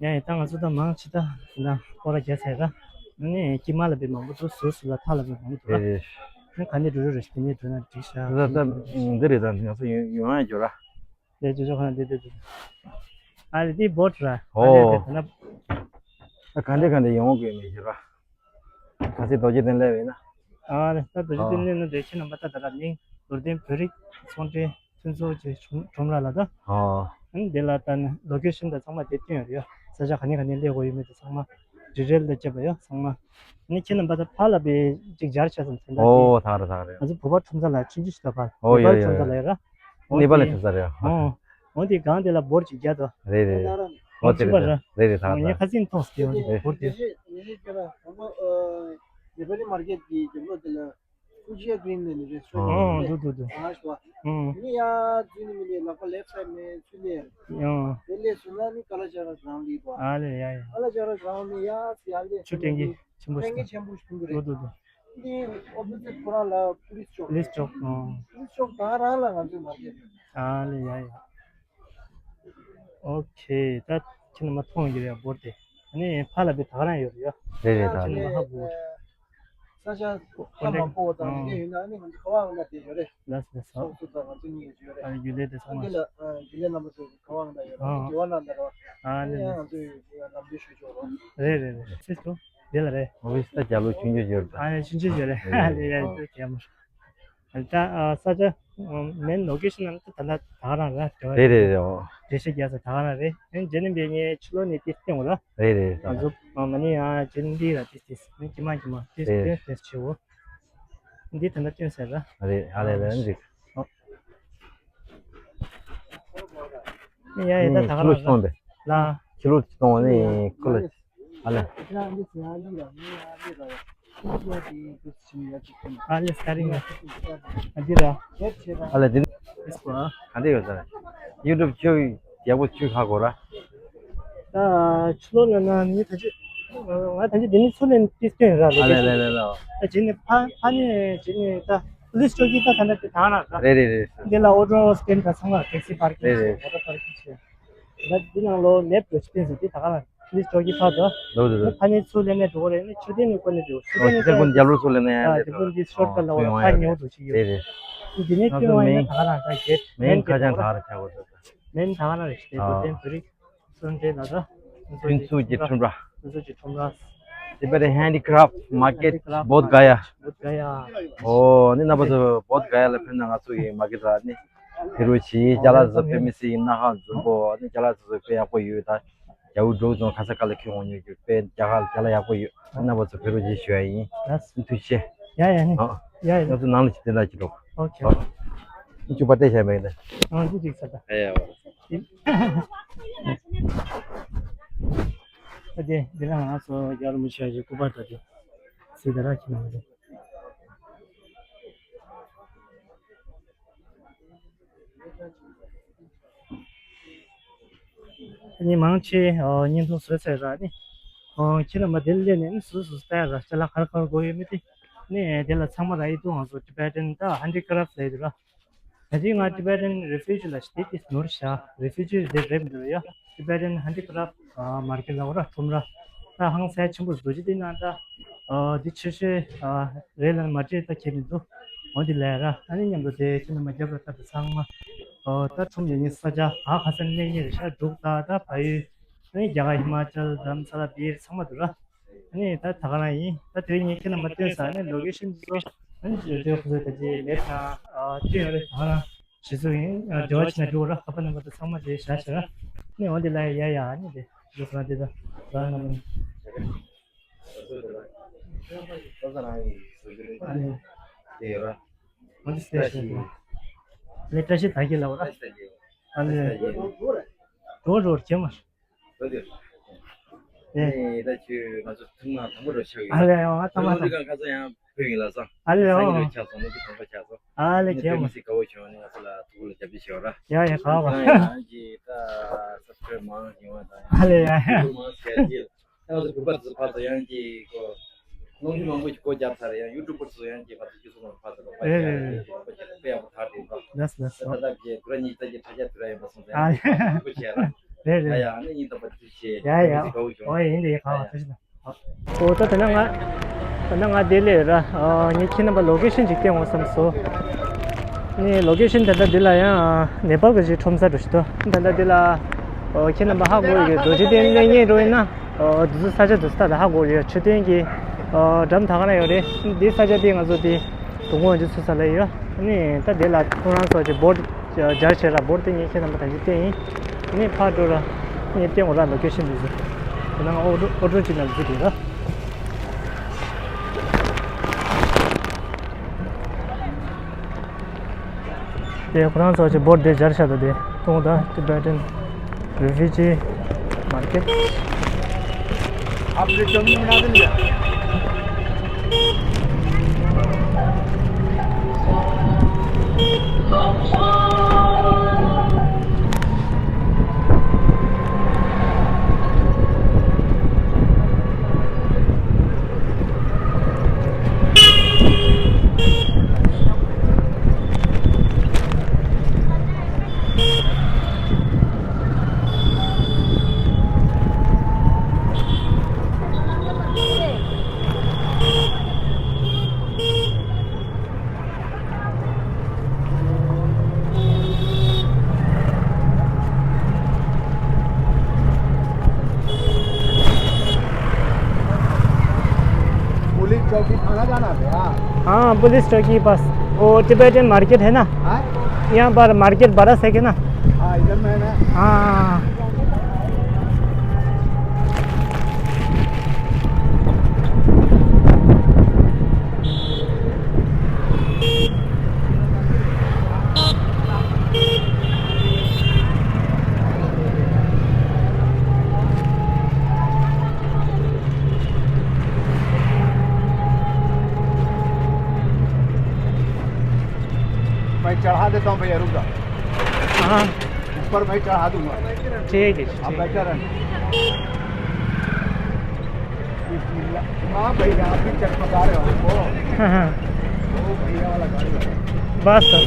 ཡ་ཡ་ད་ང་ཚོ་ད་མང་ཆེ་ད་ད་སྐོར་ར་རྒྱག་ཚར་ད། ཨ་ནི་དཀྱིལ་མ་ལ་བས་མང་པོ་འདུག་ཟུར་ཟུར་ལ་མཐའ་ལ་བས་མང་པོ་འདུག་ལ། རེད་རེད། ཨ་ནི་ག་ནས་འགྲོ་རྒྱུ་རེད་ཤག་དེ་ནས་འགྲོ་ན་འགྲིག་ཤག་ད་ད་འདི་རེད་ད་ང་ཚོ་ཡོང་ཡོང་ཡ་འགྱོ་ར། དེ་ཅོ་ཅོ་ཁ་ན་དེ་དེ་དེ། ཨ་ལེ་དེ་བོ་ཊི་ར། ཨོ། ཨ་ལེ་དེ་ད་ན། ཨ་ག་འདྲ་ག་འདྲ་ཡོང་དགོས་མི་ཤེས་ར། ག་ཚོད་རྡོ་རྗེ་གདན་སླེབས་ཡིན་ན། ཨ་རེད་ད་རྡོ་རྗེ་གདན་སླེབས་ན་དེ་ཁྱེད་རྣམ་པ་ད་ད་ལ་གླིང་རྡོར་གདན་བོད་རིགས་ཚོང་འབྲེལ་མཐུན་ཚོགས་ཀྱི་ཁྲོམ་ཁྲོམ་ར་ལ་ད། ཨོ། ཨ་ནི་དེ་ལ་ད་ནི་ལོ་ཀེ་ཤན་དང་ཚང་མ་དེ་བསྟན་ཡོད་རེད་ཡ། ས་ཆ་ག་ནས་ག་ནས་སླེབས་དགོས་ཡོད་མེད་དེ་ཚང་མ་ཌི་ཊེལ་དང་བཅས་པ་ཡ་ཚང་མ། ཨ་ནི་ཁྱེད་རྣམ་པ་ད་ཕར་ལ་བས་ཅིག་སྦྱར་བྱས་སམ་ད་ལྟ་དེ། ཨོ་ད་རེད་ད་རེད། ང་ཚོ་བོད་པ་ཁྲོམ་ས་ལ་ཆུང་ཆུང་ཞིག་ད་ཕར་ཨོ་ནེ་པ་ལི་ཡོད་ཁྲོམ་ས་ཡོད་ལ་ཡོད་ར། ནེ་པ་ལི་ཁྲོམ་ས་རེད། ཨོ། འོ་དེ་སྒང་དེ་ལ་འབོར་ཅིག་རྒྱག་དོ། རེད་རེད། འོ་དེ་གཅིག་པ་ར། རེད་རེད་ད་འོ་ད་ངས་ཁ་སེང་མཐོང་སྟེ་འོ་དེ་རེད། འབོར་དེ། ནེ་པ་ལི་མར་ཀེ་ཊི་གི་རྒྱབ་ལོགས་དེ་ལ་ཧྥུ་ཇི་ཡ་གྷི་རིན་ལབ་ནི་རེ་སུ་ཊི་ཨོ་རེད། འདུག་འདུག་འདུག་ཨ་ཤ་བ། ཨོ། ནི་ཡ་ཙུ་ནི་མི་ལེ་ལག་པ་ལེབ་སའི་མེ་ཚུ་ལེ། ཨོ། དེ་ལེ་སུ་ན་ནི་ཀ་ལ་ཇ་ར་གྲང་ལི་དོ། ཨ་ལེ་ཡ་ཡ། ཀ་ལ་ཇ་ར་གྲང་ནི་ཡ་སི་ཡ་ལེ་ཆུ་ཏེང་གི་ཆེན་པོ་ཏེང་གི་ཆེན་པོ་ཞིག་འདུག་རེད། འདུག་འདུག་འདི་ཨོ་པོ་ཟིཊ་ཁོ་རང་ལ་པུ་ལིས་ཅོག་པུ་ལིས་ཅོག་ཨོ། པུ་ལིས་ཅོག་གང་རང་ལ་ང་ཚོའི་མ་རྒྱབ་ཡོད། ཨ་ལེ་ཡ་ཡ། ཨོ་ཁེ། ད་ཁྱེད་རྣམ་པ་མཐོང་གི་རེད་འབོར་དེ། ཨ་ནི་ཕར་ལ་བི་ད་ག་རང་ཡོད་རེད་ཡ། རེད་རེད་ད། ཁྱེད་རྣམ་པ་ཧ་གོ་གི་རེད། ས་ཆ་ཁ་མང་པོ་དང་ཨོ་དེ་ཡོད་ན་ཨ་ནི་ང་ཚོ་ག་བ་འོང་ན་དེ་ཡོད་རེད། ལགས་སོ་ལགས་སོ། སོག་སོ་དང་ང་ཚོ་གཉིས་ཡོད་ཡོད་རེད། ཨ་ནི་རྒྱུན་ལས་དེ་ཚང་མ། ཨ་འདི་ལ་ཨ་རྒྱུན་ལས་རྣམ་པ་ཚོ་ག་བ་འོང་ན་ཡོད་རེད། ཨོ། འགྲོ་བ་ན་འདྲ་རོ། ཨ་ཨ་ནི་ནི་ང་ཚོ་ལམ་འགྲོ་ཞུ་ཆོག་རོ། རེད་རེད་རེད། ཤེས་སོ། འདི་ལ་རེད། ཨོ་ཕི་སི་ད་རྒྱབ་ལོགས་ཆུང་ཆུང་ཡོད་རེད། ཨ་ནི་ཆུང་ཆུང་ཡོད་རེད། ཨ་ལས་ཡ་ཡོད་རྒྱབ་མ། ད་ལྟ་ས་ཆ་མེན་ལོ་ཀེ་ཤན་ནང་ད་ད་ད་ག་རང་ར་རེད། རེད་རེད་རེད། ཨོ། འགྲེལ་བཤད་རྒྱག་ས་ད་ག་རང་རེད། ཨེ་རྗེས་ནས་འབད་ངས་ཕྱི་ལོགས་ནས་ཏིས་སྟོན་འོ་ར། རེད་རེད། ང་ཚོ་མ་ནི་ཡང་རྗེས་ནས་འདི་ར་ཏིས་ཏིས་ནི་ཀྱི་མ་ཀྱི་མ་ཏིས་རེད། ཏིས་ཏིས་ཆེ་འོ། འདི་ད་ལྟ་སྟོན་ཟེར་ར། རེད། ཨ་ལས་ལས་འདི། ཨོ། ཡ་ཡ་ད་ད་ག་རང་ར། ལ། ཕྱི་ལོགས་གཏོང་བ་ནི་ཁོ་ལ། ཨ་ལས། ཨ་ལས་ས་རིང་ལ། ཨ་འདི་ར། ཨ་ལས་འདི། ཨིས་པ། ག་འདྲ་ཡོད་ས་རེད། ཡུ་ཊུབ་ཁྱོད་ཡག་པོ་ཁྱོད་ཧ་གོ་ར། ད་ཕྱི་ལོགས་ལ་ན་ནི་ད་ཅི། ང་ད་ཅི་འདི་ནི་ཚུར་ལེན་ཏིས་སྟོན་ར་ལོ། ཨ་ལས་ལས་ལས་ལས། ད་ཇི་ནི་ཕ་ཕ་ནི་ཇི་ནི་ད་ལིས་ཅོ་གི་ད་ད་ད་ད་ན་ར། རེད་རེད་རེད། འདི་ལ་ཨོ་ཊོ་སི་ཀེན་ག་ཚང་མ་ཊེག་སི་པར་ཀིང་རེད་རེད། ཨོ་ཊོ་པར་ཀིང་བྱས། ད་འདི་ནང་ལོ་མེབ་འགྲོ་ཆི་ཏེན་ཟེར་དེ་ད་ག་ལ་ལིས་ཅོ་གི་ཕ་དོ། ལོ་ལོ་ལོ། ཕ་ནི་ཚུར་ལེན་ནས་འགྲོ་རེད་ནི་ཆུ་ཏེན་ནི་ཀོ་ནི་འགྲོ་ཆུ་ཏེན་ནི་ད་རྒྱབ་ལོགས་ཚུར་ལེན་ནས་ཡང་དེ་ཀུན་འདི་ཤོར་ཀ་ལ་བ་ཕ་ཉོ་འགྲོ་ཆི་ཡོད། རེད་རེད། འདི་ནི་ང་ཚོ་ཀྱི་མེན་ད་ག་ལ་ད་གེ་མེན་ཁ་ཆང་ད་ག་ལ་ཆག་གོ་ད། མེན་ད་ག་ལ་རེད་ཤི་ཏེན་ཏོ་ཏེན་ཏོ་རི། སོན་ཏེ་ད་ད། ཕུན་ཚོགས་ཀྱི་ཁྲོམ་ར། ཕུན་ཚོགས་ཀྱི་ཁྲོམ་ར། Tibet Handicraft Market, Bodh Gaya. Bodh Gaya. ཨོ་ནི་རྣམ་པ་ཚོ་བོད་ག་ཡ་ལ་ཕེབས་ན་ང་ཚོ་ཡི་མ་གི་ར་ནི་ཕེ་རུ་ཆི་ཅ་ལག་ཚོ་དཔེ་མི་སྲིད་ཡིན་ན་ཧ་འཛོམས་པོ་ནི་ཅ་ལག་ཚོ་དཔེ་ཡག་པོ་ཡོད། ད་རྒྱ་བོད་འབྲུག་ཚོ་ཁ་ས་ཁ་ལ་ཁྱེར་འོང་ཉོ་རྒྱུ་དཔེ་རྒྱ་གར་ཅ་ལག་ཡག་པོ་ཡོད། རྣམ་པ་ཚོ་ཕེ་རུ་ཆི་ཞུ་ཡ་ཡིན། ཐུགས་རྗེ་ཆེ། ཡ་ཡ་ནི། ཡ་ཡ། ང་ཚོ་ནང་ལ་ཅི་དེ་འདྲ་ཅི་འགྲོ། ཨོ་ཁེ། ཨོ། ཅུ་པ་ཏེ་ཤ་མེད་ད། ཨང་ཅི་ཅིག་ས་ད། ཨེ་ཡ། ཨ་དེ་འདི་ལ་ང་ཚོ་རྒྱལ་བ་རིན་པོ་ཆེ་ཡི་སྐུ་པར་ད་དེ་སི་ད་ར་ཁྱི་ནང་དེ། ཨ་ནི་མང་ཆེ་བརྙན་ཐུང་བཟོས་ཚར་ར་ནི། ཁྱེད་རྣམ་པ་དེ་སླེབས་ནས་ནི་སུ་སུ་ལྟ་ཡ་ར་ཅ་ལག་ག་རེ་ག་རེ་དགོས་ཡོད་མེད་དེ། ནི་དེ་ལ་ཚང་མ་ར་ཡིད་དུ་ང་ཚོ་Tibetan་ད་Handicraft་ལབ་ཡོད་ར། ད་ཅི་ང་Tibetan Refuge་ལ་ཞིག་དེ་ནོར་བཞག Refuge་དེ་རེད་མི་འདུག་ཡ། Tibetan Handicraft་Market་ལ་འོ་ར་ཁྲོམ་ར། ད་ཧང་སང་ཆེན་པོ་བཟོ་ཅི་དེ་ན་ད་འདི་ཆེ་ཤོས་རེད་ལ་མ་བྲེལ་ད་ཁྱེད་མི་འདུག་འོ་འདི་ལས་ར་ཨ་ནི་མཉམ་དུ་དེ་ཁྱེད་རྣམ་པ་རྒྱབ་ལ་ལྟ་དུ་ཚང་མ་ད་ཁྲོམ་ཡོད་ནི་ས་ཆ་ག་ག་ས་གནས་ངེས་རེད་ཤ་འབྲུག་ད་ད་ཕ་ཡུལ་ཨ་ནི་རྒྱ་གར་ཧི་མ་ཅལ་རྡ་རམ་ས་ལ་བིར་ཚང་མ་འདུག་ར། ཨ་ནི་ད་ད་ག་རང་ཡིན། ད་དེ་རིང་ངས་ཁྱེད་རྣམ་པ་སྟོན་ས་ནི་ལོ་ཀེ་ཤན་འདི་ཚོ་ཨ་ནི་བརྗོད་བརྗོད་ཁོ་ཚོས་ད་ཅི་ལས་དང་སྟོན་ཡོད་རེད། ད་ག་རང་གཞི་ཚུགས་ཡིན། འབྲེལ་བ་བྱེད་ན་འགྲིག་གོ་ར། ཁ་པར་ནམ་བར་དུ་ཚང་མ་དེ་བཞག་བྱས་ར། ཨ་ནི་འོ་འདི་ལ་ཡ་ཡ་ཨ་ནི་དེ་འདི་ཚོ་ན་དེ་ད་རང་ནམ་ཨ་ནི་འོ་འདི་སྟོན་བྱས་ར། ཨ་ནི་བཀྲ་ཤིས་ད་གི་ལ་བ་ར། ཨ་ནི་འགྲོ་འགྲོ་ར་ཁྱེད་མ། ཨེ། ད་ཁྱོད་ང་ཚོ་ཐུག་མ་དང་པོ་འགྲོ་ཆགས་ཡོད། ཨ་ལེ་ཨོ་ང་ཐུག་མ་དང་པོ་ཁ་སང་ཡང་ཕེབས་ཡིན་ལ་སང་། ཨ་ལེ་ཨོ། སང་ཉིན་ཆགས་སོང་ལོ་གི་དང་པོ་ཆགས་སོང་། ཨ་ལེ་ཁྱེད་མ་སི་དགའ་བོ་བྱུང་ནི་ང་ཚོ་ལ་ཐུག་ལ་རྒྱབ་ཆེ་ཞེས་ར། ཡ་ཡ་ག་བ། ཡང་ཅི་ད་སབ་སི་ཀྲེབ་མང་ཡོང་བ་དང་། ཨ་ལེ་ཡ་ཡ། མང་སྐྱེ་རྒྱུ། ཡང་ཚོ་བོད་པ་ཚོ་ཕར་ཚོ་ཡང་ཅི་གོ། ནོར་འཁྲུལ་མང་པོ་ཞིག་སྒོ་བརྒྱབ་ཚར་ཡང་ཡུ་ཊུབ་པར་ཚོ་ཡང་ཅི་ཕར་ཚོ་ཁྱི་ཚོ་ལ་ཕར་ཚོ་ལ་ཕར་ཚོ་ཡང་ཅི་ཕར་ཚོ་དཔེ་ཡག་པོ་ཐར་ཏེ་ཡོད་པ། ལགས་སོ་ལགས་སོ། ད་ལྟ་གི་དུ་ར་གཉིས་ད་ཀྱི་ཁྲ་རྒྱ་དུ་ར་ཡོད་པ་སོང་ཙང་ཡང་ཅི་ཕར་ཚོ་ཁྱི་ཚོ་བྱས་ར། རེད་རེད། ཡ་ཡ་ཨ་ནི་ཡིན་ད་པ་དུ་བྱས། ཡ་ཡ། ཨོ་ཡིན་དེ་ཡ་ག་བ་ཐུ་ཤི་ད། ཨོ་ད་ད་ན་ང་ད་ན་ང་དེ་ལས་ར་ངས་ཁྱེད་རྣམ་པ་ལོ་ཀེ་ཤན་ཅིག་སྟོན་འོང་བསམ་སོང་། ནི་ལོ་ཀེ་ཤན་ད་ལྟ་འདི་ལ་ཡང་ནེ་པཱལ་གི་ཅིག་ཁྲོམ་ས་འགྲོ་ཞིག་ཏོ། ད་ལྟ་འདི་ལ་ཨོ་ཁྱེད་རྣམ་པ་ཧ་གོ་ཡོད་རྡོ་རྗེ་གདན་སླེབས་མཁན་འགྲོ་ཡིན་ན་ཨོ་འདི་ཚོ་ས་ཆ་འདི་ཚོ་ད་ད་ཧ་གོ་ཡོད། མཆོད་རྟེན་གྱི་ཨོ་འགྲམ་ད་ག་ན་ཡོད་རེད། འདི་ས་ཆ་འདི་ང་ཚོ་འདི་དུ་མགོ་འཇུ་ཚུ་ས་ལ་ཡོད། ནི་ད་འདི་ལ་ཁོང་རང་ཚོ་ཅིག་བོར་སྦྱར་བྱས་ར། བོར་དེ་ངས་ཁྱེད་རྣམ་པ་ད་ཅི་བསྟན་ཡིན། ནི་ཕར་འགྲོ་ར། ངས་བསྟན་འོ་ར་ལོ་ཀེ་ཤན་འདི་ཚོ། དེ་ན་ང་ཨོ་ཊོ་ཨོ་ཊོ་ཅིག་ནང་འཛུལ་དགོས་ར། དེ་ཁོ་རང་ཚོ་ཅིག་བོར་དེ་སྦྱར་བྱ་དང་དེ་གཏོང་དང་Tibetan Refugee Market. आप जो चंगी बना देंगे। पुलिस चौकी पास। वो Tibetan market है ना? हाँ? यहाँ पर मार्केट बड़ा सा है ना? हाँ, इधर में है ना। हाँ। मैं चढ़ा देता हूँ भैया, रुक जाओ। हाँ। ऊपर मैं चढ़ा दूंगा। ठीक है, आप ठीक। बैठा रहना। हाँ भैया, आप भी चटपटा रहे हो हमको। हाँ, हाँ। वो भैया वाला गाड़ी है। बस, बस।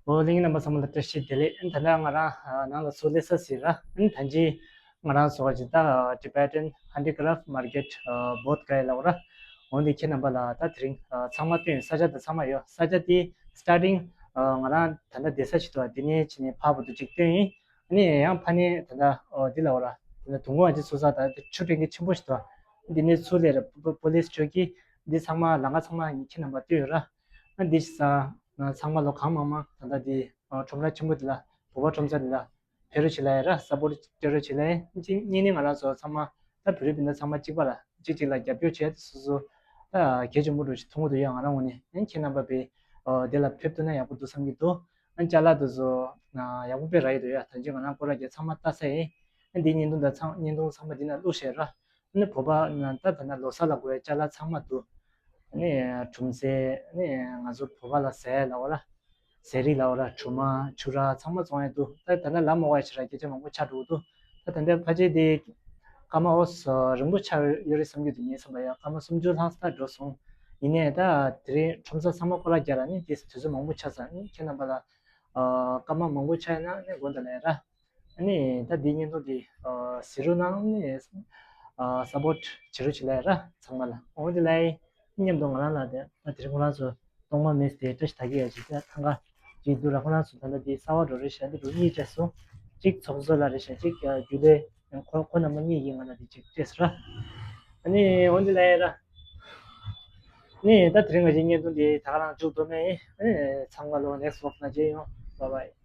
ཨོ་གླིང་རྣམ་པ་ཚང་མ་ལ་བཀྲ་ཤིས་བདེ་ལེགས། ཨ་ནི་ད་ལྟ་ང་རང་ཨ་ནང་ལ་ཚུར་སླེབས་ས་ཟིན་ར། ཨ་ནི་ད་ཅི་ང་རང་ཚོ་ག་ཅི་ད་Tibetan Handicraft Market ཨ་Bodh Gaya ལབ་ར། འོ་འདི་ཁྱེད་རྣམ་པ་ལ་ད་དེ་རིང་ཨ་ཚང་མ་སྟོན་ཡིན། ས་ཆ་དང་ཚང་མ་ཡོད། ས་ཆ་དེ་starting ཨ་ང་རང་ད་ལྟ་བསྡད་ས་ཞིག་འདུག་དེ་ནས་ཕྱིན་ནས་ཕར་བར་དུ་ཅིག་སྟོན་ཡིན། ཨ་ནི་ཡང་ཕ་ནས་ད་ལྟ་ཨོ་འདི་ལབ་ར། ད་ལྟ་དུང་དཀར་ཨ་ཅེ་སོ་ས་ད་ཆུ་ཕྲན་གྱི་ཆེན་པོ་ཞིག་འདུག་འདི་ནས་ཚུར་སླེབས་ར། པུ་པུ་ལིས་ཆོས་ཀྱི་འདི་ཚང་མ་ལམ་ཁ་ཚང་མ་ཁྱེད་རྣམ་པ་སྟོན་ཡོད་ར། ཨ་འདི་ས་ཚང་མ་ལོ་གང་མང་མང་ད་ལྟ་འདི་ཁྲོམ་ར་ཆེན་པོ་འདི་ལ་བོད་པ་ཁྲོམ་ས་འདི་ལ་ཕེབས་རོགས་བྱེད་ལ་ཡ་ར། support སྤྲད་རོགས་བྱེད་ལ་ཡ། གཅིག་གཉིས་ནི་ང་རང་ཚོ་ཚང་མ་ད་བོད་རིགས་སྤུན་ཟླ་ཚང་མ་གཅིག་པ་ལ་གཅིག་གཅིག་ལ་རྒྱབ་སྐྱོར་བྱས་ཏེ་སོ་སོ་ད་གལ་ཆེན་པོ་འདྲ་ཞིག་མཐོང་གི་འདུག་ཡ། ང་རང་ངོས་ནས་ཨ་ཁྱེད་རྣམ་པ་པའི་འདི་ལ་ཕེབས་ཐུབ་ན་ཡག་པོ་འདུག་བསམ་གྱི་འདུག་ཨ་ཅ་ལག་དེ་ཚོ་ཡག་པོ་དཔེ་རག་གི་འདུག་ཡ། ད་ཅི་ང་རང་སྐོར་ར་རྒྱག་ཚང་མ་ལྟ་ས་ཡིན། ཨ་འདི་བརྙན་ཐུང་དང་ཚང་བརྙན་ཐུང་ཚང་མ་འདི་ན་བླུགས་བཞག་ར། ཨ་ནི་བོད་པ་ན་ད་ད་ན་ལོ་གསར་ལ་དགོས་ཡ་ཅ་ལག་ཚང་མ་འདུག་ཨ་ནི་གྲུམ་ཟས། ཨ་ནི་ང་ཚོ་བོད་པ་ལ་ཟས་ལབ་ར། ཟས་རིགས་ལབ་ར། གྲུ་མ་ཆུ་ར་ཚང་མ་བཙོང་ཡ་འདུག་ད་ད་ལྟ་ལམ་འོག་ཡ་ཞིག་ར་སྐད་ཆ་མང་པོ་ཆགས་འགྲོ་གི་འདུག་ད་ད་ལྟ་ཕལ་ཆེར་དེ་སྐར་མ་ཨོ་ས་རིང་པོ་ཆགས་ཡོད་རེད་བསམ་གྱི་འདུག་ངས་བསམ་པ་ཡ་སྐར་མ་སུམ་ཅུ་ལྷག་ཙམ་འགྲོ་སོང་། ཡིན་ནའི་ད་དེ་རིང་ཁྲོམ་ས་ཚང་མ་སྐོར་ར་རྒྱག་ར་ནི་དེ་དུས་ཚོད་མང་པོ་ཆགས་ས། ཨ་ནི་ཁྱེད་རྣམ་པ་ལ་སྐར་མ་མང་པོ་ཆགས་ཡོད་ན་ཨ་ནི་དགོངས་དག་ལབ་ཡ་ར། ཨ་ནི་ད་འདི་བརྙན་ཐུང་འདི་གཟིགས་རོགས་གནང་། ཨ་ནི་support བྱེད་རོགས་བྱེད་ལབ་ཡ་ར་ཚང་མ་ལ། འོ་འདི་ལ་ཡིན། མཉམ་དུ་ང་རང་ལ་དེ་ད་དེ་རིང་ཁོ་རང་ཚོ་གཏོང་མ་མེད་དེ་བཀྲ་ཤིས་ད་གི་ཡ་ཅིག་ད་ཐང་ག་ཅིག་འདུག་ར། ཁོ་རང་ཚོ་ད་ལྟ་དེ་གསར་བ་འགྲོ་རེད་ཤག་འདི་འགྲོ་གཉིས་སྤྲད་སོང་། གཅིག་ཚོགས་གཙོ་ལ་རེད་ཤག་གཅིག་རྒྱུན་ལས་ཁོ་ཁོ་རྣམ་པ་གཉིས་ཀྱིས་ང་ལ་དེ་ཅིག་སྤྲད་སོང་ར། ཨ་ནི་འོ་འདི་ལ་ཡ་ར། ཨ་ནི་ད་དེ་རིང་ང་ཅིག་བརྙན་ཐུང་འདི་ད་ག་རང་མཇུག་བསྡོམས་ཡིན། ཨ་ནི་ཚང་མ་ལོ་next vlog ན་མཇལ་ཡོང་། Bye bye།